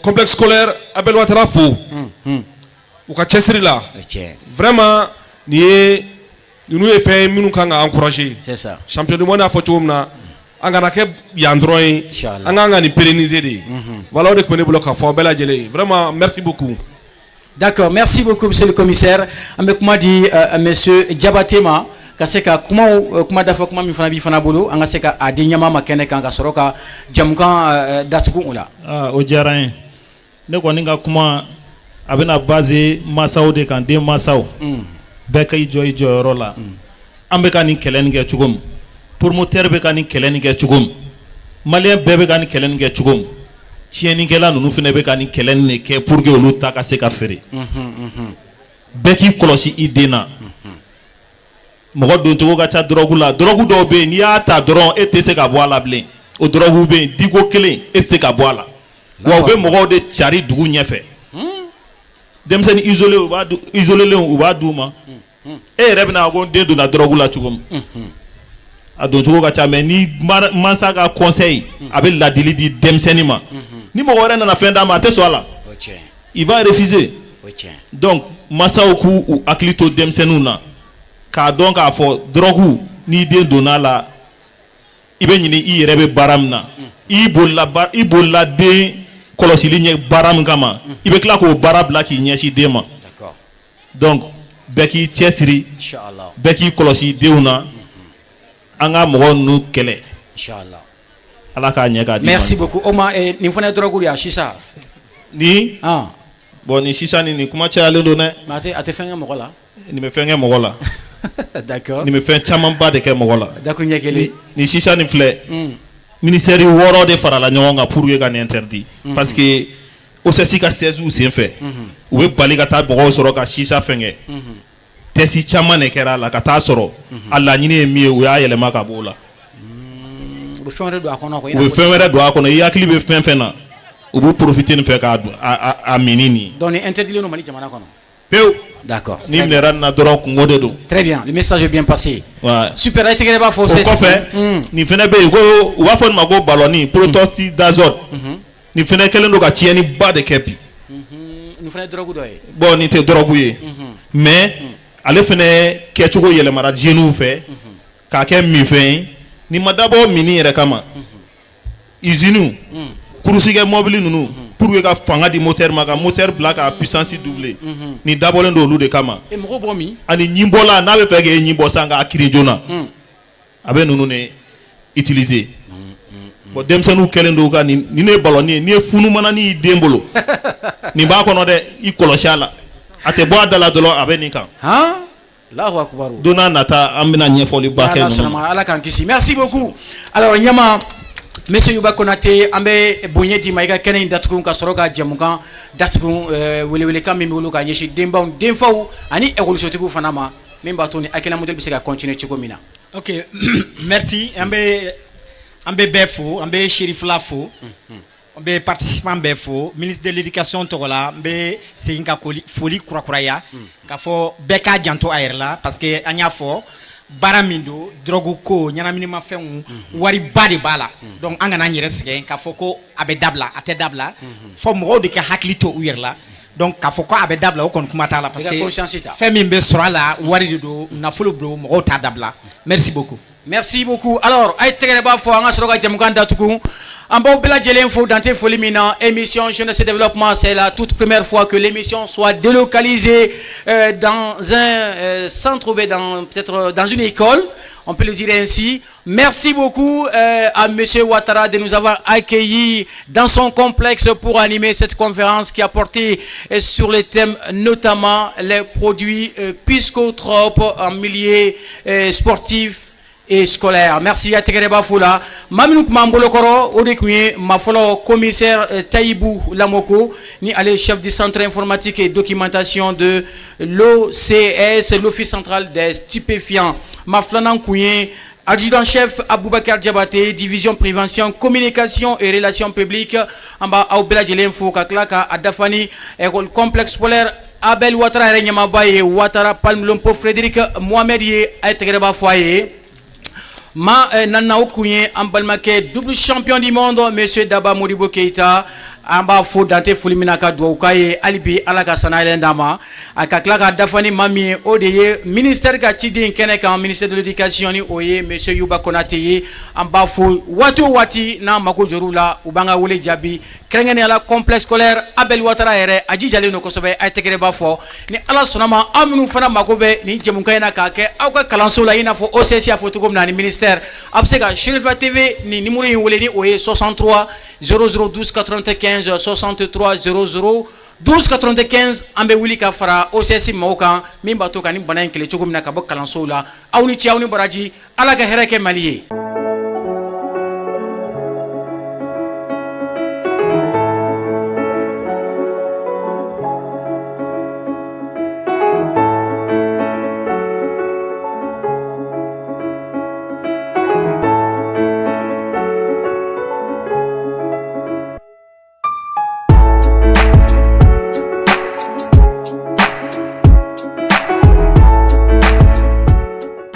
[SPEAKER 2] complexe scolaire Abel Ouattara fo u ka cɛsiri la. Vraiment, nin ye, ninnu ye fɛn ye minnu kan ka encourager.
[SPEAKER 1] C'est ça.
[SPEAKER 2] Champion du monde y'a fɔ cogo min na, an kana kɛ yan dɔrɔn ye, an kan ka nin pérenniser de. Voilà, o de tun bɛ ne bolo ka fɔ aw bɛɛ lajɛlen ye. Vraiment, merci beaucoup.
[SPEAKER 1] D'accord, merci beaucoup, monsieur le commissaire. An bɛ kuma di monsieur Diabaté ma ka se ka kumaw kuma dafa, kuma min fana b'i fana bolo, an ka se ka a di ɲɛmaa ma kɛnɛ kan ka sɔrɔ ka jamukan datugu o la.
[SPEAKER 4] Aa, o diyara n ye. Ne kɔni ka kuma, a bɛna baser masaw de kan, den masaw bɛɛ ka i jɔ i jɔyɔrɔ la. An bɛ ka nin kɛlɛ nin kɛ cogo min, promoteur bɛ ka nin kɛlɛ nin kɛ cogo min, malien bɛɛ bɛ ka nin kɛlɛ nin kɛ cogo min, tiɲɛnikɛla ninnu fana bɛ ka nin kɛlɛ nin de kɛ pour que olu ta ka se ka feere. Bɛɛ k'i kɔlɔsi i den na. Mɔgɔ doncogo ka ca dɔrɔgu la. Dɔrɔgu dɔw bɛ yen, n'i y'a ta dɔrɔn, e tɛ se ka bɔ a la bilen. O dɔrɔgu bɛ yen, diko kelen, e tɛ se ka bɔ a la. Wa u bɛ mɔgɔw de cari dugu ɲɛfɛ. Denmisɛnnin isolé, u b'a isolélenw, u b'a d'u ma. E yɛrɛ bɛna ko n den donna dɔrɔgu la cogo min, a doncogo ka ca. Mais ni mansa ka conseil, a bɛ ladili di denmisɛnnin ma, ni mɔgɔ wɛrɛ nana fɛn d'a ma, a tɛ sɔn a la, il va refuser. Donc mansaw k'u u hakili to denmisɛnninw na k'a dɔn k'a fɔ dɔrɔgu, n'i den donna a la, i bɛ ɲini i yɛrɛ bɛ baara min na, i bolila, i bolila den kɔlɔsili ɲɛ baara min kama, i bɛ tila k'o baara bila k'i ɲɛsin den ma. Donc bɛɛ k'i cɛsiri, bɛɛ k'i kɔlɔsi denw na, an ka mɔgɔ ninnu kɛlɛ. Ala k'a ɲɛ k'a di.
[SPEAKER 1] Merci beaucoup. O ma, nin fana ye dɔrɔgu de ye, a sisa?
[SPEAKER 4] Ni bon, nin sisan nin kuma cayalen don dɛ.
[SPEAKER 1] Mais a tɛ fɛn kɛ mɔgɔ la.
[SPEAKER 4] Nin bɛ fɛn kɛ mɔgɔ la. Nin bɛ fɛn camanba de kɛ mɔgɔ la.
[SPEAKER 1] Dakuruɲɛ kelen.
[SPEAKER 4] Nin sisa nin filɛ, ministère 6 de farala ɲɔgɔn kan pour que ka nin interdit, parce que OCS ka siège sen fɛ, u bɛ bali ka taa mɔgɔw sɔrɔ ka sisa fɛn kɛ. Test caman de kɛra a la ka taa sɔrɔ a laɲini ye min ye, u y'a yɛlɛma ka bɔ o la.
[SPEAKER 1] U bɛ fɛn wɛrɛ don a kɔnɔ quoi.
[SPEAKER 4] U bɛ fɛn wɛrɛ don a kɔnɔ. I hakili bɛ fɛn fɛn na, u b'u profiter nin fɛ k'a a min nin.
[SPEAKER 1] Donc nin interdit don Mali jamana kɔnɔ.
[SPEAKER 4] Pewu.
[SPEAKER 1] D'accord.
[SPEAKER 4] Ni minɛra nin na dɔrɔn, kungo de don.
[SPEAKER 1] Très bien, le message est bien passé.
[SPEAKER 4] Ouais.
[SPEAKER 1] Super, a ye tɛgɛrɛ b'a fɔ.
[SPEAKER 4] O kɔfɛ, nin fɛnɛ bɛ yen ko u b'a fɔ nin ma ko ballon, protoxyde d'azote. Nin fɛnɛ kɛlen don ka tiɲɛniba de kɛ bi.
[SPEAKER 1] Nin fana ye drogue dɔ ye.
[SPEAKER 4] Bon, nin tɛ drogue ye, mais ale fɛnɛ kɛcogo yɛlɛmara jeunes fɛ k'a kɛ minfɛn ye. Nin ma dabɔ minni yɛrɛ kama. Usine course kɛ mobili ninnu, pour que ka fanga di moteur ma, ka moteur bila ka puissance doubler, nin dabɔlen don olu de kama.
[SPEAKER 1] E, mɔgɔw b'o min?
[SPEAKER 4] Ani ɲinbɔla, n'a bɛ fɛ k'e ɲin bɔ sisan k'a kirin joona, a bɛ ninnu de utiliser. Bon, denmisɛnninw kɛlen don ka nin. Nin ye ballon ye, n'i ye funumana y'i den bolo, nin b'a kɔnɔ dɛ, i kɔlɔsi a la, a tɛ bɔ a da la dɔrɔn, a bɛ nin kan.
[SPEAKER 1] Han, Allahu akbar.
[SPEAKER 4] Don n'a nata, an bɛna ɲɛfɔliba kɛ
[SPEAKER 1] Ala
[SPEAKER 4] ninnu.
[SPEAKER 1] sɔnna, Ala k'an kisi. Merci beaucoup. Alors ɲama, monsieur Yuba Konate, an bɛ bonya d'i ma, i ka kɛnɛ in datugu ka sɔrɔ ka jɛmukan datugu. Welewelekan min b'i bolo ka ɲɛsin denbaw, denfaw ani ekɔlisotigiw fana ma, min b'a to ni hakilina modèle bɛ se ka continuer cogo min na.
[SPEAKER 7] Ok, merci. An bɛ bɛɛ fo, an bɛ Cherifla fo, an bɛ participant bɛɛ fo. Ministre de l'Éducation tɔgɔ la, n bɛ segin ka foli kurakuraya k'a fɔ bɛɛ k'a janto a yɛrɛ la, parce que an y'a fɔ, baara min don, drogue ko, ɲɛnaminimafɛnw, wariba de b'a la. Donc an kana an yɛrɛ sɛgɛn k'a fɔ ko a bɛ dabila. A tɛ dabila, fɔ mɔgɔw de ka hakili to u yɛrɛ la. Donc k'a fɔ ko a bɛ dabila, o kɔni kuma t'a la, parce
[SPEAKER 1] I ka
[SPEAKER 7] que
[SPEAKER 1] conscience ta.
[SPEAKER 7] fɛn min bɛ sɔrɔ a la, wari de don, nafolo don, mɔgɔw t'a dabila. Merci beaucoup.
[SPEAKER 1] Merci beaucoup. Alors, a ye tɛgɛrɛ b'a fɔ, an ka sɔrɔ ka jɛmukan datugu. An b'aw bɛɛ lajɛlen fo dante foli min na. Émission Jeunesse et Développement, c'est la toute première fois que l'émission soit délocalisée dans un centre ou bien dans peut-être dans une école. On peut le dire ainsi. Merci beaucoup à Monsieur Ouattara de nous avoir accueillis dans son complexe pour animer cette conférence qui a porté sur les thèmes, notamment les produits psychotropes en milieu sportif. Et scolaire. Merci a tɛgɛrɛba fo la. Maa minnu tun b'an bolokɔrɔ, o de tun ye maa fɔlɔ, commissaire Tayibu Lamoko, ni ale ye chef du centre informatique et documentation de l'OCS, l'Office central des stupéfiants. Maa filanan tun ye adjudant chef Aboubacar Diabaté, division prévention, communication et relations publiques. An b'a aw bɛɛ lajɛlen fo ka tila ka a dafa ni école complexe scolaire Abel Ouattara yɛrɛ ɲɛmaaba ye, Ouattara Palmlompo Frédéric Mohamed ye. A ye tɛgɛrɛba fɔ a ye. Ma nana, o kun ye an balimakɛ, double champion du monde, monsieur Daba Modibo Keita. An b'a fo dante foli min na, ka dugawu k'a ye hali bi, Ala ka sanayɛlɛn d'a ma. A ka tila ka dafa ni maa min ye, o de ye ministère ka ciden kɛnɛ kan, ministère de l'Éducation, ni o ye monsieur Yuba Konate ye. An b'a fo. Waati o waati n'an mako jɔr'u la, u b'an ka wele jaabi. Kɛrɛnkɛrɛnnenya la, complexe scolaire Abel Ouattara yɛrɛ, a jijalen don kosɛbɛ. A ye tɛgɛrɛba fɔ. Ni Ala sɔnna ma, aw minnu fana mako bɛ nin jɛmukan in na k'a kɛ aw ka kalanso la, i n'a fɔ OCS y'a fɔ cogo min na ani ministère, a bɛ se ka Sherifa TV nin numéro in wele, ni o ye 63 00 12 95, 63 00 12 95. An bɛ wuli ka fara OCS maaw kan min b'a to ka nin bana in kɛlɛ cogo min na ka bɔ kalansow la. Aw ni ce, aw ni baraji. Ala ka hɛrɛ kɛ Mali ye.